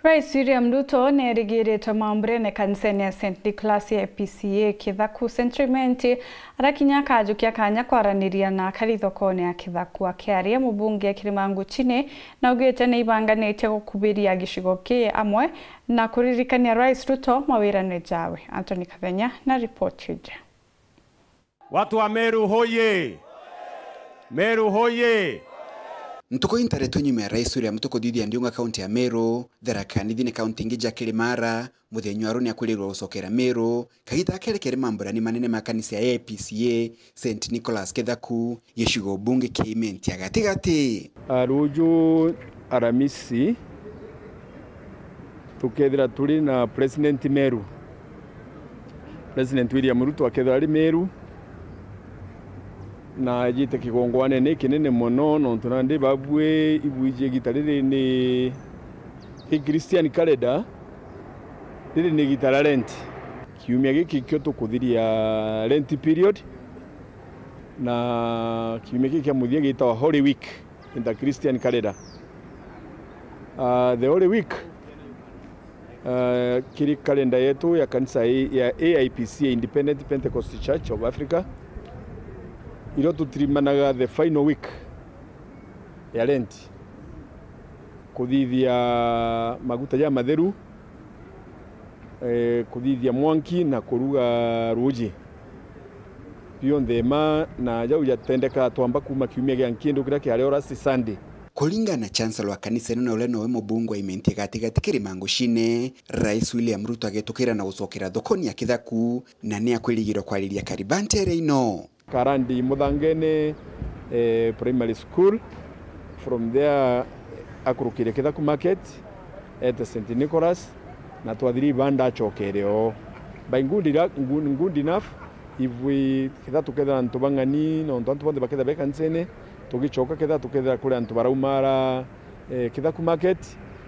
Rais William Ruto neerigiritwe mambura-ine kanisene ya Saint Nicholas ya A P C A Kithaku Central Imenti, aria kinya akajukia kanya kwaraniria na akari thokone ya Kithaku. Akiaria, mubunge Kirima Nguchini naugite ni ibanganitie gukubiria gicigo kii amwe na kuririkania Rais Ruto mawirane jawe. Anthony Kathenya na ripoti iji. Watu wa Meru hoye! Meru hoye! Ntuku intaretwe nyuma ya Rais William Ruto kuthithia ndiunga kaunti ya Meru, Tharaka Nithi ni kaunti ingi ja Kirimara, muthenya wa ru ni akwirirwa gucokera Meru, kagita ga keri keri mamburani manene ma kanisa ya A P C A, Saint Nicholas Kithaku, gicigo bunge kia Imenti ya gatigati. A, ruju Aramisi, tukethira turi na President Meru. President William Ruto akethira ari Meru, na ajite kigongwanene kinene mono, nontu nandi babui ibwiji igita riri ni ki Christian calendar, riri ni igita ria Lent. Kiumia giki kio tukuthiria Lent period, na kiumia giki kia muthia gitagwa Holy Week in the Christian calendar. Ah, the Holy Week, ah, kiri kalenda yetu ya kanisa i-, ya A I P C, Independent Pentecost Church of Africa, irio tutirimanaga the final week ya Lent, kuthithia maguta ja matheru, Eh, kuthithia mwanki na kuruga ruuji. Bionthe ma na jau jatendeka twamba kuuma kiumia gia nkindu kiria kiari o last Sunday. Kuringana na Chancellor wa kanisa ino na uria nowe mubunge wa Imenti Gatigati Kirima Ngucine, Rais William Ruto agetukira na gucokera thokoni ya Kithaku, na ni akwirigirwa kwariria Kariobangi ntere ino. Karandi Muthangene, eh, Primary School. From there, akurukire Kithaku Market, ete Saint Nicholas, na twathire ibanda acokere oo. By good ira-, good, good enough, if we, ketha tukethira antu bang'ani, nontu antu bonthe bakethira be kanisene, tugicoka ketha tukethira kuri antu baraumara, eh, Kithaku Market,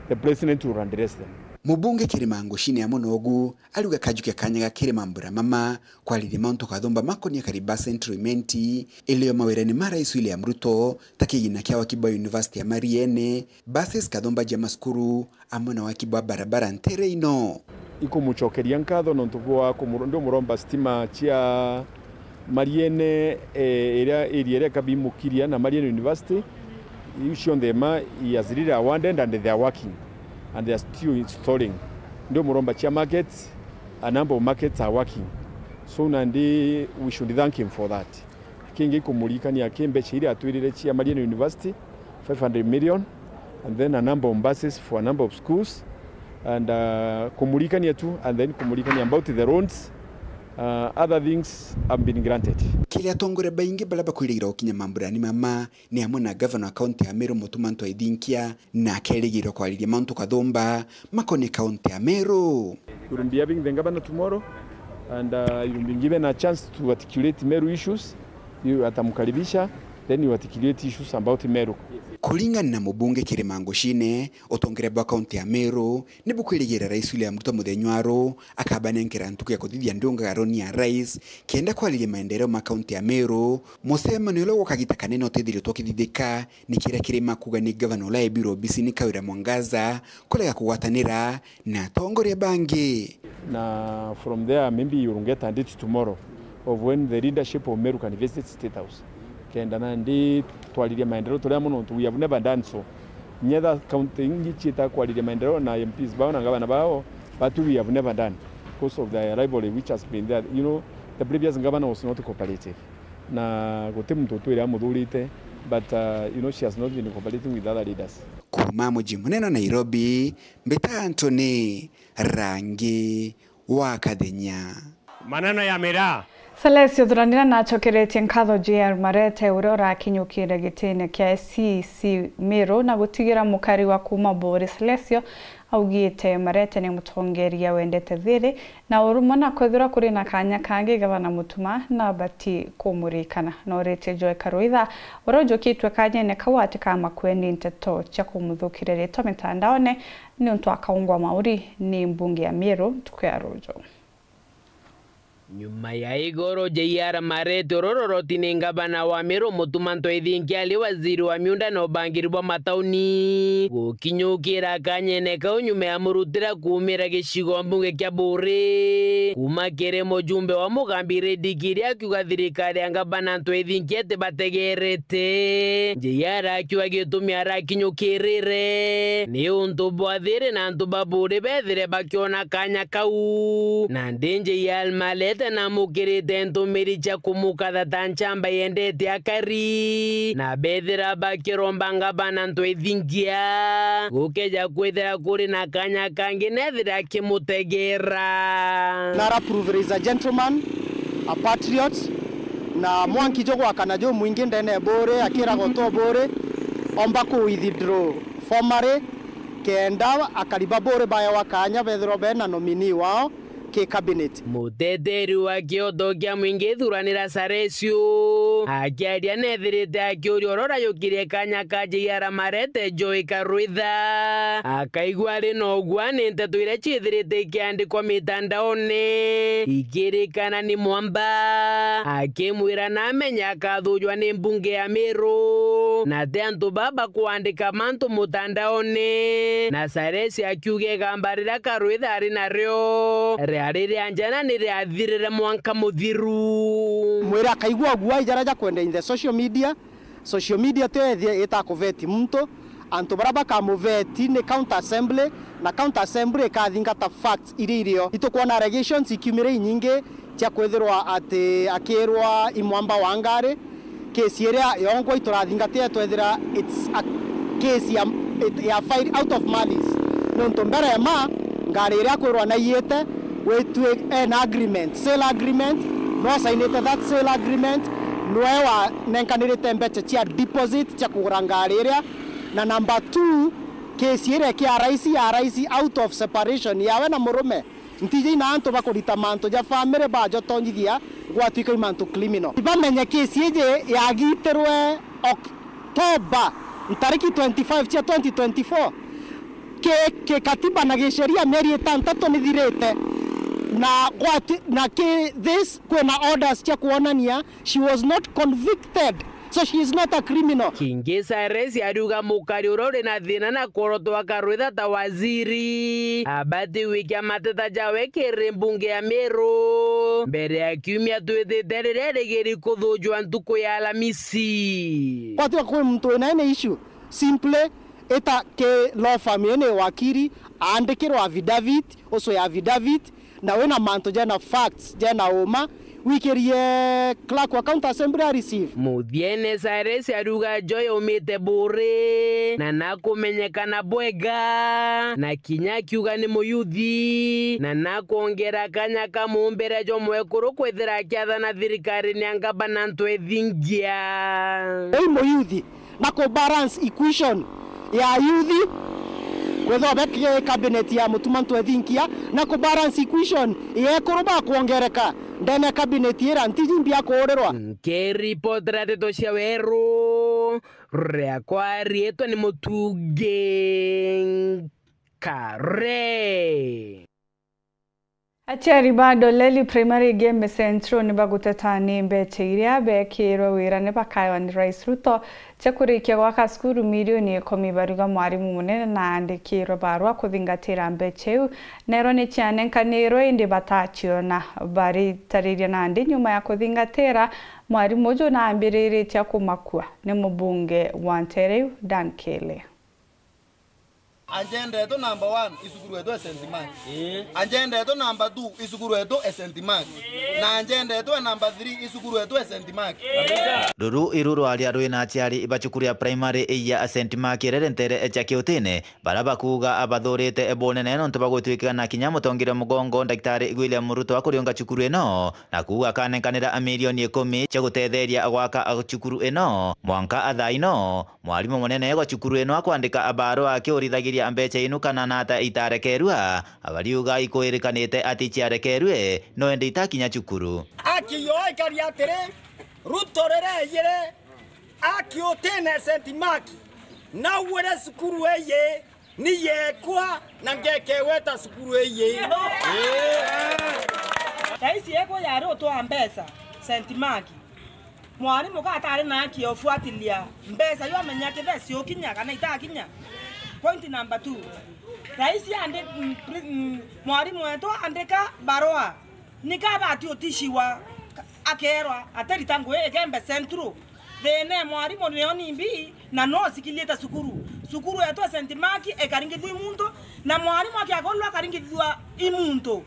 the president will address them. Mubunge Kirima Ngucine amwe nogu, ariuga kajukia kanya ga Kirima Mburamama, kwariria mauntu kathumba makonie Kariba Central Imenti, ilio mawirani ma Rais William Ruto, ta kigina kia waki bwa University ya Mariene, buses kathumba jia masukuru, amwe na waki bwa barabara ntere ino. Ikumucokeria nkatho nontu bwa kumuro-, ndi umuromba stima cia Mariene, eh, iria area iria ikabimukiria na Mariene University, iu cionthe ma, he has really awarded and they are working and they are still installing. Ndi umuromba cia markets, a number of markets are working. So nandi we should thank him for that. Kingi kumuririkania ki mbeca iria atwirire cia Mariene University, five hundred million, and then a number of buses for a number of schools, and, uh, kumuririkania tu, and then kumuririkania about the roads, uh, other things have been granted. Kiri atongoria baingi baria bakwirigirwa gukinya mamburani mama ni amwe na gavana wa kaunti ya Meru Mutuma M'Ethingia, na akerigirwa kwariria mauntu kathumba makonie kaunti ya Meru. We will be having the governor tomorrow, and, uh, you will be given a chance to articulate Meru issues. You atamkaribisha, then you articulate issues about Meru. Kuringana na mubunge Kirima Ngucine, utongeria bwa kaunti ya Meru ni bukwirigira Rais William Ruto muthenya wa ruu akabanenkera ntuku ya kuthithia ndungagaro ni ya rais, kenda kwariria maendeleo ma kaunti ya Meru. Mucemanio uria gwa kagita kanene utithiritwe ukithithika ni kiria Kirima kuuga ni gavana uria ebirwe obisini Kawira Mwangaza kurega kugwatanira na atongoria bangi. Na from there, maybe you will get a date tomorrow of when the leadership of Meru can visit State House. Kenda nandi twaririe maendeleo turia mono, we have never done so. Nyetha county ingi ciita kwariria maendeleo na M Ps bao na gavana bao, but we have never done because of the rivalry which has been there. You know, the previous governor was not cooperative. Na guti muntu utwire amuthurite, but, uh, you know, she has not been cooperating with other leaders. Kuuma muji munene wa Nairobi, mbita Anthony Rangi wa Kathenya. Maneno ya miraa. Celestio Thuranira nacokeretie nkatho J R Marete uria urakinyukire gitine kia S C C Meru na gutigira mukari wa kuuma Buuri. Celestio augite Marete ni mutongeria wendete thiri na urumwe, na kwethirwa kuri na kanya kangi gavana Mutuma nabati kumuririkana. Na uritie Joy Karuitha uria ujukitwe kanyene kau atikamakue ni nteto cia kumuthukiria ritwa mitandaone niuntu akaungwa mauri ni mbunge ya Meru ntuku ya ruju. Nyuma ya igoro, J R Marete uria uroroti ni ngavana wa Meru Mutuma M'Ethingia ari waziri wa miunda na ubangiri bwa matauni, gukinyukira kanyene kau nyuma ya murutira kuumira gicigo mbunge kia Buuri kuuma kiri mujumbe wa Mugambi Ridikiri akiuga thirikari ya ngavana M'Ethingia itibategerete. J R akiuga gitumi arakinyukirire ni untu bwa thiri na antu ba Buuri bethire bakiona kanya kau. Nandi J R Marete namukirite ntumiri cia kumukatha ta nchamba yendete akari, na bethira bakiromba ngavana M'Ethingia gukeja kwithira kuri na kanya kangi nethire akimutegera. Nara prove is a gentleman, a patriot, na mwanki jugwakana jumwingi ndene ya Buuri, akiraga utu Buuri omba ku withdraw formally, kenda akari ba Buuri baewa kanya bethirwa bena nominee wao ki cabinet. Muteteri wa kioto kia mwingi Thuranira Saresio akiaria nethirite akiuria uria urajukirie kanya ka J R Marete, Joy Karuitha akaigua ari na ugua ni nteto iria ciithirite ikiandikwa mitandaone ikirikana ni mwamba, akimwira namenya akathujwa ni mbunge ya Meru na ti antu baba kwandika mantu mutandaone. Na Saresio akiuga igamba riria Karuitha ari nario riari ria njana ni riathirire mwanka muthiru. Mwire akaigua aguai jaria jakwenda in the social media. Social media ti ethie itakuveti muntu, Antu baria bakamuveti ni county assembly, na county assembly ikathingata facts iria irio. Itukwona allegations ikiumire inyingi cia kwithirwa ati akirwa i mwamba wa ngari, case iria yongwa iturathingatire twethira it's a case ya, ya file out of malice. Nontu mbere ya ma, ngari iria akwirwa naiyite, witwe ena agreement, sale agreement, no asainite that sale agreement, nwe wanenkanirite mbeca cia deposit cia kugura ngari iria. Na number two, case iria kia raisi ya raisi out of separation yawe na murume. Ntiji ina antu bakurita mantu ja family bajotonyithia gwatuika i mantu criminal. Ibamenye case iji yagitirwe October ntariki twenty-five cia twenty twenty-four. Ki, ki katiba na gisheria mieri itantatu nithirite, na gwati, na ki this kwina orders cia kuonania she was not convicted. So she is not a criminal. Kingi Cyrus ariuga mukari uria uri na thina na kworotwa akarwitha ta waziri abati gwikia mateta jawe kiri mbunge ya Meru mbere ya kiumia twitite riria rigiri kuthujwa ntuku ya Alamisi. Kwatiga kwi muntu wina any issue, simply ita ki law firm ene wakiri, aandikirwa affidavit, ucwe affidavit, na wina mantu jena facts, jena uma, wikirie clerk wa county assembly a receive. Muthiene Cyrus ariuga njo yaumite buri, na nakumenyekana bwega, na kinya akiuga ni muyuthi, na nakwongera kanya ka mumbere jwa mwekuru kwithira akiathana thirikarine ya ngabana Ntwethingia. Ei muyuthi, na ku balance equation ya youth, kwethirwa be ki-, cabinet ya Mutuma Ntwethinkia, na ku balance equation ya ekuru bakwongereka ndene ya cabinet ira ntiji mbia kuurirwa. Nkiripotera ndeto cia weru, riakwa riitwa ni Mutungi Nkare. Aciari ba Ndoleli Primary Igembe Central ni baguteta ni mbecha iria beekirwe wira ni bakaewa ni Rais Ruto cia kurikia gwaka cukuru milioni ikumi, bariuga mwarimu munene na aandikirwe barua kuthingatira mbecha iu, neerwa ni cianenkanirwe indi bataciona. Baritariria nandi nyuma ya kuthingatira mwarimu uju na ambiriritie kumakua ni mubunge wa nteere iu, Dan Kele. Agenda yetu number one i cukuru yetu e Saint Mark. Ii. Agenda yetu number two i cukuru yetu e Saint Mark. Na agenda yetu e number three i cukuru yetu e Saint Mark. Ruru iru rwaria rwina aciari ba cukuru ya primary ya Saint Mark irere ntere cia Kiutine, bara bakuuga abathurite bunene nontu bagwitwikira na kinya mutongeria mugongo Daktari William Ruto akuriunga cukuru ino, na kuuga akanenkanira milioni ikumi cia gutetheria gwaka cukuru ino. Mwanka athaa ino, mwarimu munene wa cukuru ino akwandika barua akiurithagiria mbecha inu kana nata itarekerua, abariuga ikwirikanite ati ciarekerue, no indi itakinya cukuru. Aki yo ikari atiri, Ruto rire iyiri, aki utine Saint Mark, na wire cukuru iyi ni yekwa na ngekeweta cukuru iyi. Raisi yekwa yari utwaa mbeca Saint Mark. Mwarimu ka atari na haki ya ufuatilia mbeca iu, amenya kethira ciukinya kana itakinya. Point number two. Raisi andi-, mm, pri-, mm, mwarimu wetu andika barua. Nika abati utishiwa, ka-, akeerwa atirita ngugi Igembe Central. Thina e mwarimu nio nimbi, na no cikiliite cukuru. Cukuru yetu e Saint Mark ikaringithua i muntu, na mwarimu akiakolwa akaringithua i muntu.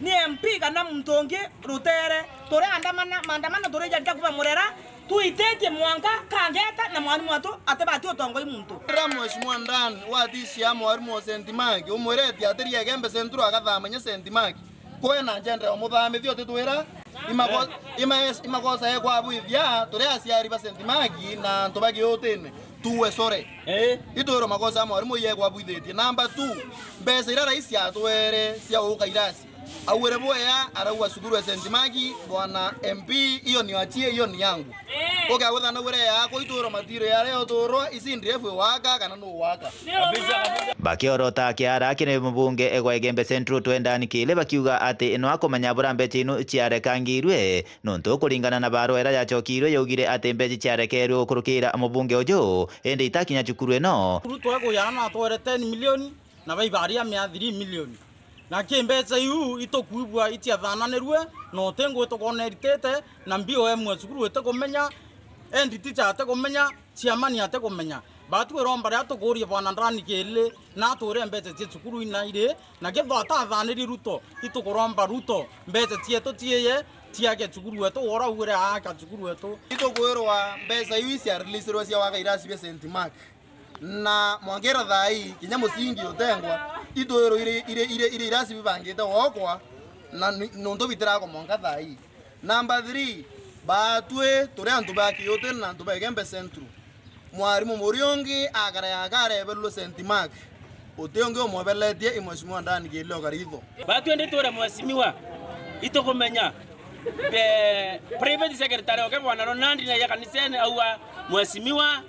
Ni M P kana muntu ungi rutere, turi andamana, maandamano turi jarika kuma Murera, twititie mwanka Kangeta, na mwarimu wetu atibati utongoi muntu. Rira Mheshimiwa Dan watishia mwarimu o Saint Mark, umwire ati atiria Igembe Central agathamanya Saint Mark. Kwina agenda ya umuthamithia utitwira, imako-, ima-, imakosa ekwabwithia, turi aciari ba Saint Mark na antu ba Giutine, tuwe sore. Eh. Itwirwe makosa ya mwarimu iye ekwabwithitie. Number two, mbeca iria raisi atwere cia guka irasi. Augire bwea, arauga cukuru ya Saint Mark, bwana M P, hiyo ni achie, hiyo ni yangu. Uke agwithana ugure yako, itwirwe matiro yaria uturwa, isi ndiefu waka, kana nu waka. Bakiorota kiara kiri mubunge egwa Igembe Central Twendan Kili bakiuga ati no akumenya bura mbecha inu ciarekangirwe, nontu kuringana na barua iria yacokirwe yaugire ati mbecha ciarekerwe gukurukira mubunge uju, indi itakinya cukuru ino. Ruto eguyana atwere ten million na baibaria mia three million. Na ki mbecha iu itukwigua itiathananirue, na uti ngui tukona eritite, na B O M wa cukuru itikumenya, head teacher atikumenya, chairman atikumenya. Batwiromba riria tukuuria bwana Ndani Kili na atwire mbeca cia cukuru ina iri, na kethirwa atathaniri Ruto, itukuromba Ruto mbeca cietu ciiye ciake cukuru wetu, ora ugwire aaka cukuru wetu. Itukwirwa mbeca iu cia releaserwe cia waka irasi bia Saint Mark. Na mwanka ira thaa ii, kinya musingi utengwa, itwirwa iri, iri, iri, iri irasi bibangite gwokwa, na ni, nontu bitiraga mwanka thaa ii. Number three, batwi turi antu ba Kiuti na antu ba Igembe Central. Mwarimu Muriungi akara yaka areberwe Saint Mark. Uti ungi umwebeletie i Mheshimiwa Ndani Kili o Karitho. Batwi ndi twire mheshimiwa, itukumenya, eh, private secretary oke bwana Ronald na ya kanisene auga mheshimiwa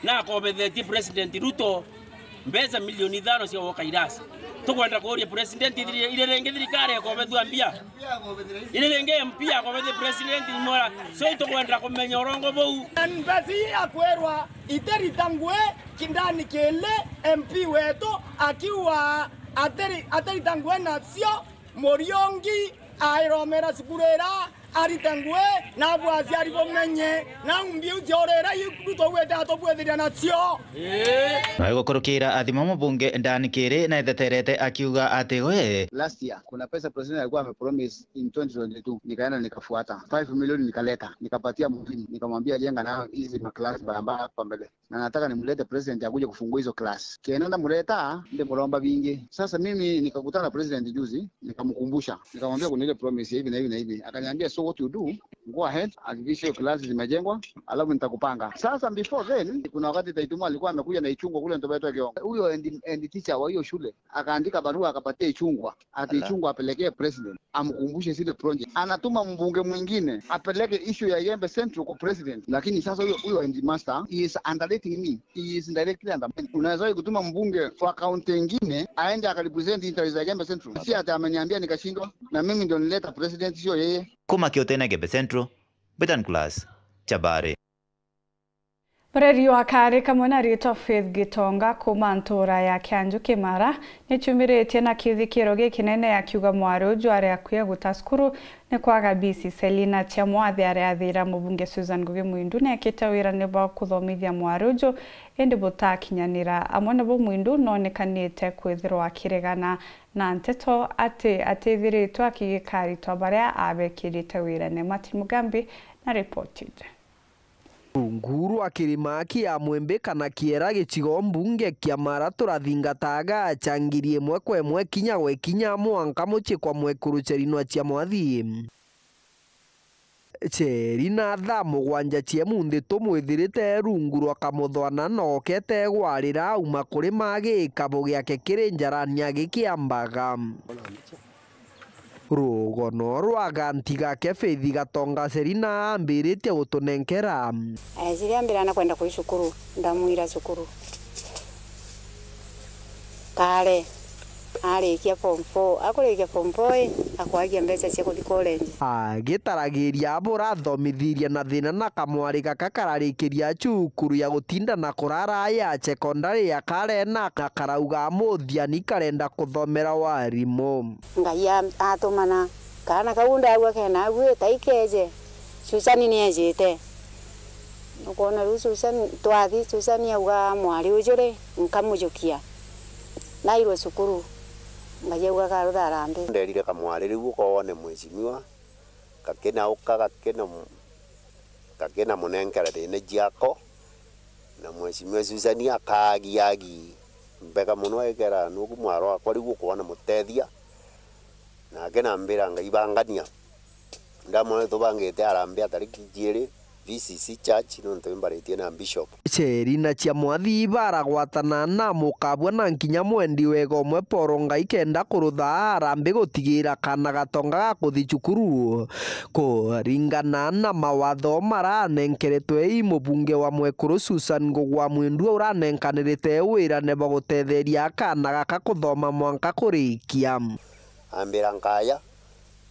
na akobethetie President Ruto mbeca milioni ithano cia gwoka irasi. Tukwenda kuuria president, iri, iri ringi thirikari ikobethua mbia? Iri ringi M P akobethua president imora? So itukwenda kumenya urongo buu. Na mbeca ii akwirwa itirita ngui, Ndani Kili M P wetu akiuga atiri-, atirita ngui nacio, Muriungi airomera cukuru ira arite ngui, nabu aciari bumenye, na mbiu ciorera iu tugwite atubwithiria nacio. Nawe gukurukira athimo mubunge Ndani Kili na etheterete akiuga ati we. Last year, kuna pesa president alikuwa amepromise in twenty twenty-two, nikaenda nikafuata five million, nikaleta, nikapatia mwalimu, nikamwambia jenga nayo hizi maklasi barabara hapa mbele. Na nataka nimlete president akuje kufungua hizo class. Kenda ndamuleta, ndimuromba bingi. Sasa mimi nikakutana na president juzi, nikamkumbusha. Nikamwambia kuna ile promise ya hivi na hivi na hivi. Akaniambia, "So what you do, go ahead, hakikisha hiyo class zimejengwa, alafu nitakupanga." Sasa before then, kuna wakati Taituma alikuwa amekuja na Ichungwa kule Ntobeto Kiongo. Huyo head, head teacher wa hiyo shule akaandika barua akapatia Ichungwa. Ati Ichungwa apelekee president, amkumbushe zile project. Anatuma mbunge mwingine apeleke issue ya Igembe Central kwa president. Lakini sasa huyo, huyo headmaster, he is underrating me. He is directly undermining. Unaweza kutuma mbunge wa county ingine aende akarepresent interest za Igembe Central. Si ati ameniambia nikashindwa, na mimi ndio nileta president, sio yeye. Kuma Kiuti na Igembe Central, Betan Class, Chabari. Mureri wa Kari kamwe na ritwa Faith Gitonga kuma ntura ya Kianju Kimara ni ciumiritie na kithikiro gikinene akiuga mwari uju ari akui guta cukuru ni kwaga bisi. Selina Chiamwathi ari athira mubunge Susan Ngugi Mwindu ni ekite wira ni bwa kuthomithia mwari uju, indi butakinyanira. Amwe nabo Mwindu nonekanite kwithirwa akiregana na nteto ati atithiritwe akigikaritwa baria abekirite wirene. Martin Mugambi na ripoti iji. Rungu rwa kirima kia Mwembe kana kiera gicigo mbunge kia Mara turathingataga cha ngiri imwe kwa imwe kinya gwe kinya mwanka mucii kwa mwekuru Cherina Chiamwathi. Cherina thaa mugwanja cia munthi tumwithirite rungu rwa kamuthwana nokete gwarira auma kuri magi kabo giake kiri njarani agikiambaga. Rugono rwa ganti gake Faith Gatonga Serina ambiritie gutunenkera. Aeciria ambira na kwenda kuthi cukuru, ndamwira cukuru. Kare, arikia form four, akurikia form four i, akwagia mbeca cia kuthi college. Agitaragiria abo urathomithirie na thina na kamwari gaka kararikiria cukuru ya gutinda na kurara ya sekondari ya Karena, na karauga muthiani karenda kuthomera warimu. Ngai a-, atumana kaana kau ndaigua kena aguite, ikeje, Susani ni ejite. Nukwona riu Susani, twathi, Susani auga mwari uju ri, nkamujukia. Nairwe cukuru, Ngai auga karutha arambi. Nderire kamwari riu ukoone mheshimiwa, gakinauka, gakina-, gakinamunenkera thina ciako. Na Mheshimiwa Susan akaagia agi mbega mono, ekera nuku mwaro wakwa riu ukwona mutethia. Nake nambira, "Ngai bangania." Ndamwira, "Tubangite harambee ya tariki jiiri, V C C Church, nontu imbaritie na Bishop." Cherina Chiamwathi baragwatana na mukabua na nkinya mwendi wega umwe Paul Ngai kenda kurutha harambee gutigira kana Gatonga gakuthi cukuru. Kuringana na mawatho maranenkeretwe i mubunge wa mwekuru Susan Ngugi wa Mwindu uranenkanirite wirane bwa gutetheria kaana gaka kuthoma mwanka kurikia. Ambira, "Nkaya,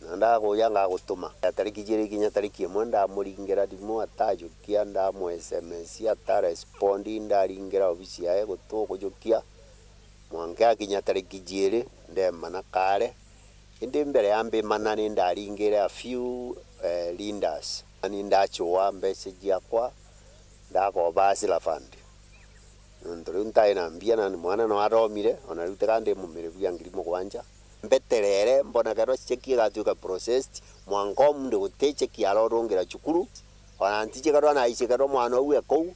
na ndakuja ngagutuma." Ya tariki jiiri kinya tariki imwe ndamuringira thimu atajukia, ndamu S M S atarespondi, ndaringira ofisi yae gutu kujukia. Mwanka akinya tariki jiiri, ndemana kare. Indi mbere ya mbimana ni ndaringire a few, eh, leaders. Ani ndachua mbeca ciakwa, ndakoba Hustler Fund. Nontu riu ntae na mbia, na ni mwana no athomire, ona riu tiga ndi mumiriru ya ngiri mugwanja. Mbeterere, mbona kethirwa cheki igatuika processed, mwanka umunthi guti cheki arorungira cukuru, ona ntiji kethirwa naici kethirwa mwana uu e kuu,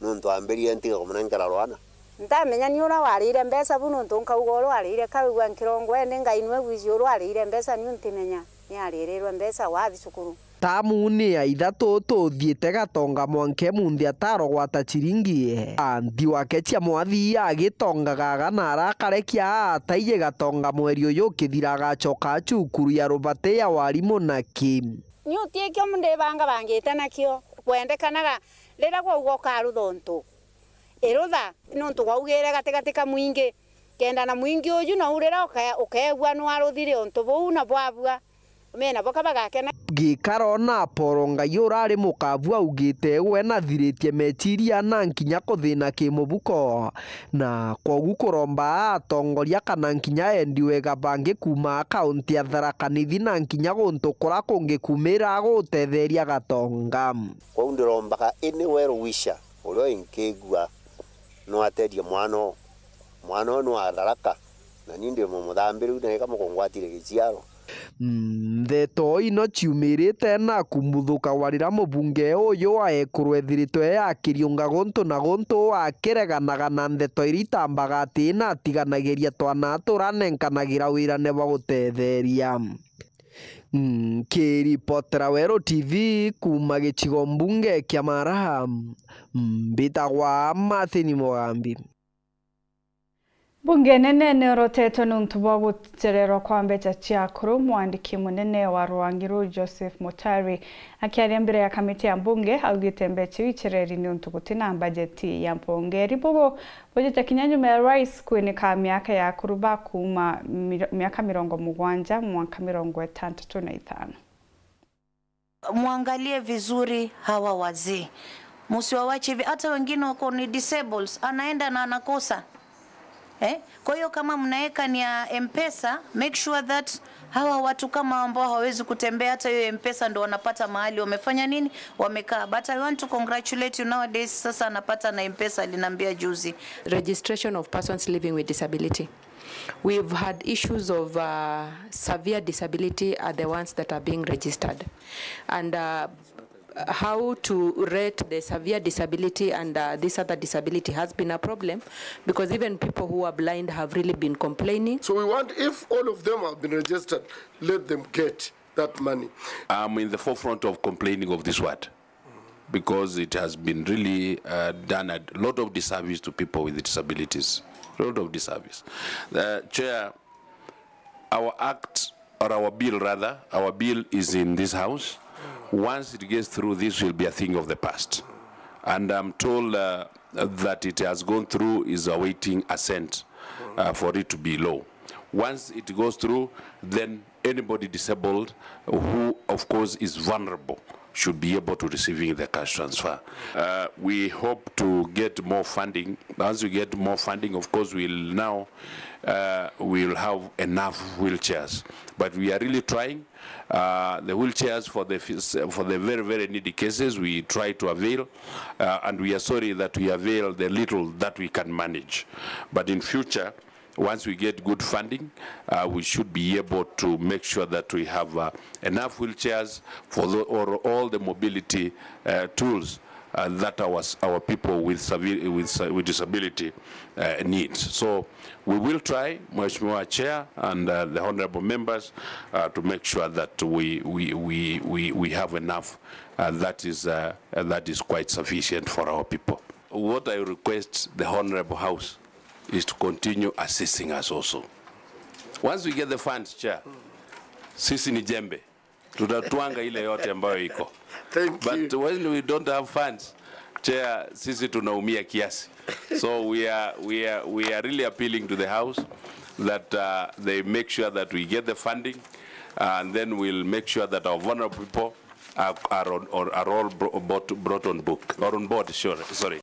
nontu ambirire ntige kumunenkera rwana. Ntamenya ni uria warire mbeca bu, nontu nkauga uria warire kau gwa nkirongo, indi Ngai niwe wiiji uria warire mbeca, niu ntimenya ni aririrwe mbeca wathi cukuru. Tamu ni ya ithatu tuthiite Gatonga mwanka munthi atarogwata chiringi. Anthi wake cia mwathi agitonga gaga na arakarekia ataiji Gatonga mweri uyu ukithira agacoka cukuru ya rubati ya warimu naki. Ni utiikio ndibangabangite nakio, kwendekanaga riria gwauga ukarutha untu, irutha nontu gwaugire gatigati ka mwingi, kenda na mwingi uju nou riria uke-, ukeegua nwaruthire untu buu na bwabua, mena boka bagakena. Gikaro na Apollo Ngai urari mukabu augite we nathiritie meciria na nkinya kuthina kimubuko, na kwogu kuromba atongoria kana nkinya endi wega bangi kuuma kaunti ya Tharaka Nithi na nkinya guntu kura kungi kumira gutetheria Gatonga. Kwou ndirombaga any well wisher uria inkigua no ateethie mwana oo. Mwana oo ni wa Tharaka, na ni ndi mumuthambi riu na ika mukungwatire giciaro. Mm, ndeto ino ciumirite na kumbuthuka warira mubunge uyu wa Ekuru ethiritwe akiriunga guntu na guntu akireganaga na ndeto iria itambaga ati na atiganagiria twana turanenkanagira wirane bwa gutetheria. Nkiripotera Weru T V kuuma gicigo mbunge kia Mara, mbitagwa Martin Mugambi. Mbunge nene niorotetwe niuntu bwa gucererwa kwa mbeca cia akuru. Mwandiki munene wa ruangi ruu Joseph Mutari akiaria mbere ya kamiti ya mbunge augite mbeca iu icereri niuntu gutina mbajeti ya mbunge. Ribugu Bujite kinya nyuma ya rais kwinika miaka ya akuru ba kuuma miro-, miaka mirongo mugwanja mwanka mirongo itantatu na itano. Mwangalie vizuri hawa wazee. Msiwawache hivi, hata wengine wako ni disables, anaenda na anakosa. Eh? Kwa hiyo kama mnaeka ni ya M-Pesa, make sure that hawa watu kama ambao hawawezi kutembea, hata hiyo M-Pesa ndo wanapata mahali wamefanya nini? Wamekaa. But I want to congratulate you nowadays, sasa anapata na M-Pesa, aliniambia juzi. Registration of persons living with disability. We've had issues of, uh, severe disability are the ones that are being registered. And, uh, how to rate the severe disability and, uh, this other disability has been a problem because even people who are blind have really been complaining. So we want, if all of them have been registered, let them get that money. I'm in the forefront of complaining of this word because it has been really, uh, done a lot of disservice to people with disabilities. A lot of disservice. Uh, Chair, our act, or our bill rather, our bill is in this house. Once it gets through, this will be a thing of the past. And I'm told, uh, that it has gone through is awaiting assent, uh, for it to be law. Once it goes through, then anybody disabled who, of course, is vulnerable should be able to receiving the cash transfer. Uh, we hope to get more funding. Once we get more funding, of course, we'll now, uh, we'll have enough wheelchairs. But we are really trying. Uh, the wheelchairs for the fis-, for the very, very needy cases, we try to avail, uh, and we are sorry that we avail the little that we can manage. But in future, once we get good funding, uh, we should be able to make sure that we have, uh, enough wheelchairs for the, or all the mobility, uh, tools, uh, that our, our people with sever-, with se-, with disability, uh, need. So we will try, Mheshimiwa Chair and, uh, the honorable members, uh, to make sure that we, we, we, we, we have enough, uh, that is, uh, that is quite sufficient for our people. What I request the honorable House is to continue assisting us also. Once we get the funds, Chair, sisi ni jembe. Tutatwanga ile yote ambayo iko. Thank you. But when we don't have funds, Chair, sisi tunaumia kiasi. So we are, we are, we are really appealing to the House that, uh, they make sure that we get the funding, and then we'll make sure that our vulnerable people are, are on, or are all bro-, brought, brought on book, or on board, sure, sorry.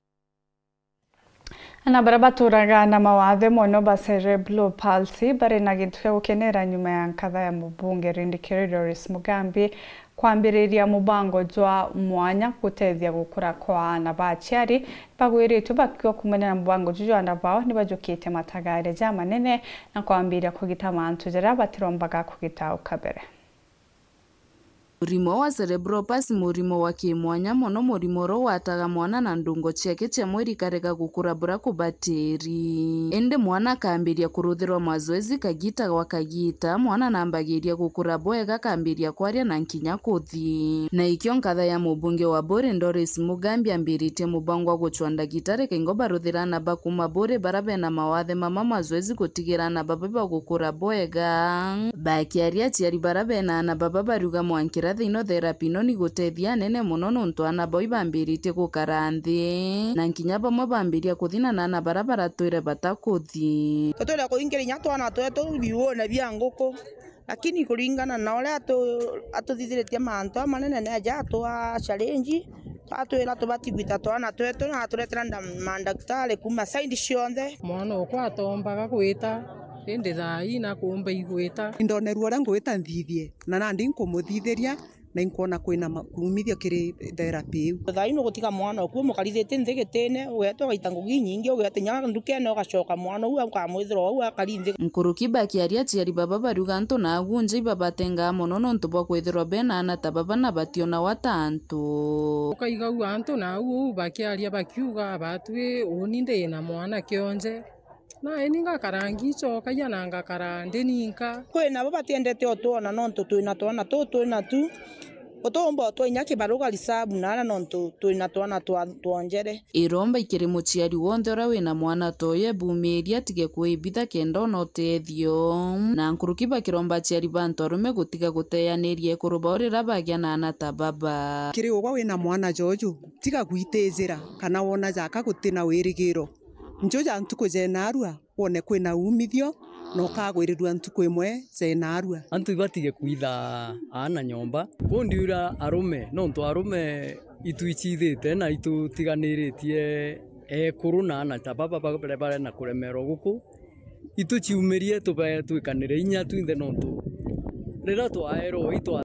Ana baria baturaga na mawathe mono ba cerebral palsy bari na gintu gia gukenera nyuma ya nkatha ya mubunge Rindikiri Doris Mugambi kwambiriria mubango jwa mwanya gutethia gukura kwa ana ba aciari bagwiritwe bakiuga kumania na mubango juju ana bao ni bajukitie matagaire jamanene na kwambiriria kugita mantu jaria batirombaga kugita au kabere. Murimo wa cerebral palsy murimo wa kimwanya mono, murimo uria ugwataga mwana na ndungo ciake cia mwiri ikarega gukura buria kubatiri. Indi mwana akambiria kuruthirwa mazoezi kagita gwa kagita, mwana nambagiria gukura bwega, akambiria kwaria na nkinya kuthi. Na ikio nkatha ya mubunge wa Buuri Doris Mugambi ambiritie mubango wa gucwa ndagitari kaingo baruthira ana ba kuma Buuri baria bena mawathe mama mazoezi gutigira ana baba bagukura bwega. Bakiaria aciari baria bena ana baba bariuga mwankira thiino therapy ino ni gutethia anene mono nontu ana bao ibambiritie gukara nthi, na nkinya bamwe bambiria kuthina na ana baria baratwire batakuthi. Tutwire kuingira inya twana twetu biuone bia nguku, lakini kuringana na uria atu-, atuthithiritie mantu amanene ni aja atwa challenge. Twatwira tubati gwita twana twetu na aturetera nda-, mandagitari kuma side cionthe. Mwana okwa atombaga gwita, indi thaa ii nakumba igwita. Indonerua uria ngwita nthithie, na nandi nkumuthithiria, na inkwona kwina ma-, kumithio kiri therapy iu. Thaa ii nugutiga mwana oku umukarithitie nthi gitine, ugeta ugaita ngugi inyingi, ugeta inya ndukene, ugacoka mwana uu ukamwithirwa uu akari nthi. Nkuruki bakiaria aciari baba bariuga antu naagu nja ibabatengaa mono nontu bwa kwithirwa bena ana ta baba na bationagwa ta antu. Ukaigagua antu nau uu bakiaria bakiuga, "Batwi uuni ndi na mwana kionje, na ini ngakara ngicokagia na ngakara ndi ninka." Kwi nabo batiendete utwona nontu twina twana tuu twina tu, utiumba utwa inya kibaruga risabu naara nontu twina twana twa-, twonjere. Iromba ikiri muciari wonthe uria wina mwana ta uyu ebumiirie atige kwibitha kenda ona utethio. Na nkuruki bakiromba aciari ba antu arume gutiga guteyaniria ekuru bao riria bagia na ana ta baba. Kiri ugwa wina mwana joju, tiga gwitijira kana wona jaka gutina wirigiro. Nju ja ntuku jenarua, wone kwina umithio, na ukagwirirua ntuku imwe jenarua. Antu ibatige kwitha aana nyomba. Kuu ndiura arume, nontu arume itwicithite na itutiganiritie ekuru na aana ta baba baria bari na kuremerwa guku. Ituciumirie tube twikanire inya twinthe, nontu riria twaerwa itwa